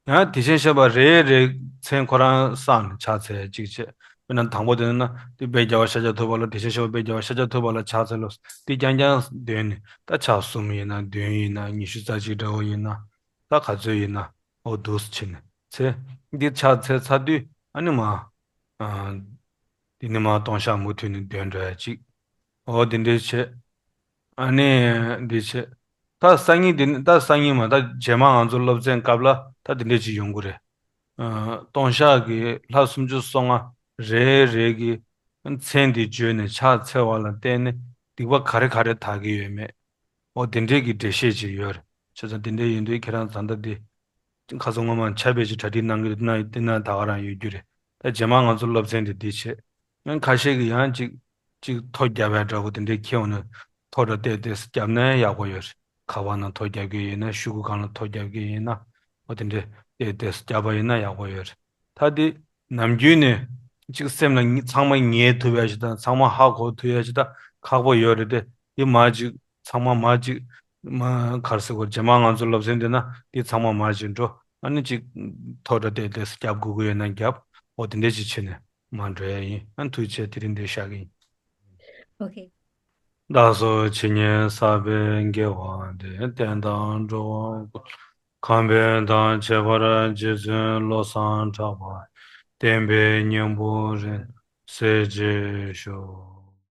ཡང་དེ་བཞིན་གཤེགས་པ་རེ་རེ་མཚན་ཁོ་རང་བསགས་ནས་ཕྱག་འཚལ་ཡ་གཅིག་བྱས། དཔེར་ན་དང་པོ་དེ་ན་འདི་དཔལ་རྒྱལ་བ་ཤཱཀྱ་ཐུབ་པ་ལ་དེ་བཞིན་གཤེགས་པ་དཔལ་རྒྱལ་བ་ཤཱཀྱ་ཐུབ་པ་ལ་ཕྱག་འཚལ་ལོ། འདི་རྐྱང་རྐྱང་འདོན་ནས་ད་ཕྱག་གསུམ་ཡིན་ན་བདུན་ཡིན་ན་ཉི་ཤུ་རྩ་གཅིག་འདྲ་བོ་ཡིན་ན་ད་ག་ཚོད་ཡིན་ན་འོ་འདུག་སེ་བྱས་ནས་འཚལ། འདི་ཕྱག་འཚལ་ཚར་དུས་ཨ་ནི་མར་ཨ་འདི་ནས་མར་ལྟུང་བཤགས་མུ་མཐུད་ནས་འདོན་འགྲོ་ཡ་གཅིག་འོ་དེ་འདྲས་བྱས། ཨ་ནི་འདི་བྱས། ད་སང་ཉིན་འདི་ནི་ད་སང་ཉིན་མ་ད་རྗེས་མ་ང་ཚོ་སློབ་ཚན་སྐབས་ལ་ད་དེ་འདྲས་ཅིག་ཡོང་གི་རེད། ཨ་ལྟུང་བཤགས་ཀྱི་ལྷ་སུམ་ཅུ་སོ་ལྔ་རེ་རེ་གི་མཚན་དེ་བརྗོད་ནས་ཕྱག་འཚལ་བ་ལ་བརྟེན་ནས་སྡིག་པ་ག་རེ་ག་རེ་དག་གི་ཡོད་མེད། འོ་དེ་འདྲས་ཀྱི་འགྲེལ་བཤད་ཅིག་ཡོད་རེད། བྱས་ཙང་དེ་འདྲས་ཡིན་དུས་ཁྱེད་རང་ད་ལྟ་འདི། ཁ་སང་སྔོན་མ་ཕྱག་དཔེ་ཅིག་གྲ་སྒྲིག་གནང་གི་འདུག་ན་དེ་ན་ད་ག་རང་ཡོད་རྒྱུ་རེད། ད་རྗེས་མ་ང་ཚོ་སློབ་ཚན་དེ་འདི་བྱེད། ཡང་ཁ་ཤས་ཀྱིས་ཡང་ཅིག་ཅིག་ཐོ་རྒྱབ་ཡ་འདྲ་བོ་དེ་འདྲའི་ཁྱེར་འོང་ནས་ཐོ་འདྲ་བལྟས་བལྟས་སུ་རྒྱབ་ན་ཡག་པོ་ཡོད་རེད། ཁ་པར་ནང་ཐོ་རྒྱབ་ཀྱི་ཡིན་ན་ཤོག་གུ་སྒང་ལ་ཐོ་རྒྱབ་ཀྱི་ཡིན་ན་འོ་དེ་འདྲས་བལྟས་བལྟས་སུ་རྒྱབ་པ་ཡིན་ན་ཡག་པོ་ཡོད་རེད། ད་དེ་ནམ་རྒྱུན་ནས་གཅིག་སེམས་ལ་ངི་ཚང་མ་ངེས་ཐུབ་ཡ་ཞིག་དང་ཚང་མ་ཧ་གོ་ཐུབ་ཡ་ཞིག་ད་ཁག་པོ་ཡོད་རེད་དེ། དེ་མ་གཅིག་ཚང་མ་མ་གཅིག་མ་གར་སི་གོ་རྗེས་མ་ང་ཚོ་སློབ་ཚན་དེ་ན་དེ་ཚང་མ་མ་གཅིག་འགྲོ། ཨ་ནི་གཅིག་ཐོ་འདྲ་བལྟས་བལྟས་སུ་རྒྱབ་དགོས་ཀྱི་ཡོད་ན་རྒྱབ། འོ་དེ་འདྲས་ཅིག་བྱས་ནས་མ་འགྲོ་ཡ་ཡིན། ཨ་ཐུགས་རྗེ་ཆེ། དེ་རིང་འདིར་བཞག་གི་ཡིན། ཨོ་ཁེ། བདག་སོགས་ཇི་སྙེད་བསགས་པའི་དགེ་བ་འདི། བསྟན་དང་འགྲོ་བ་ཀུན། ཁམས་པའི་དང་ཁྱད་པར་རྗེ་བཙུན་བློ་བཟང་གྲགས་པ། བསྟན་པའི་སྙིང་པོ་རིང་གསལ་བྱེད་ཤོག།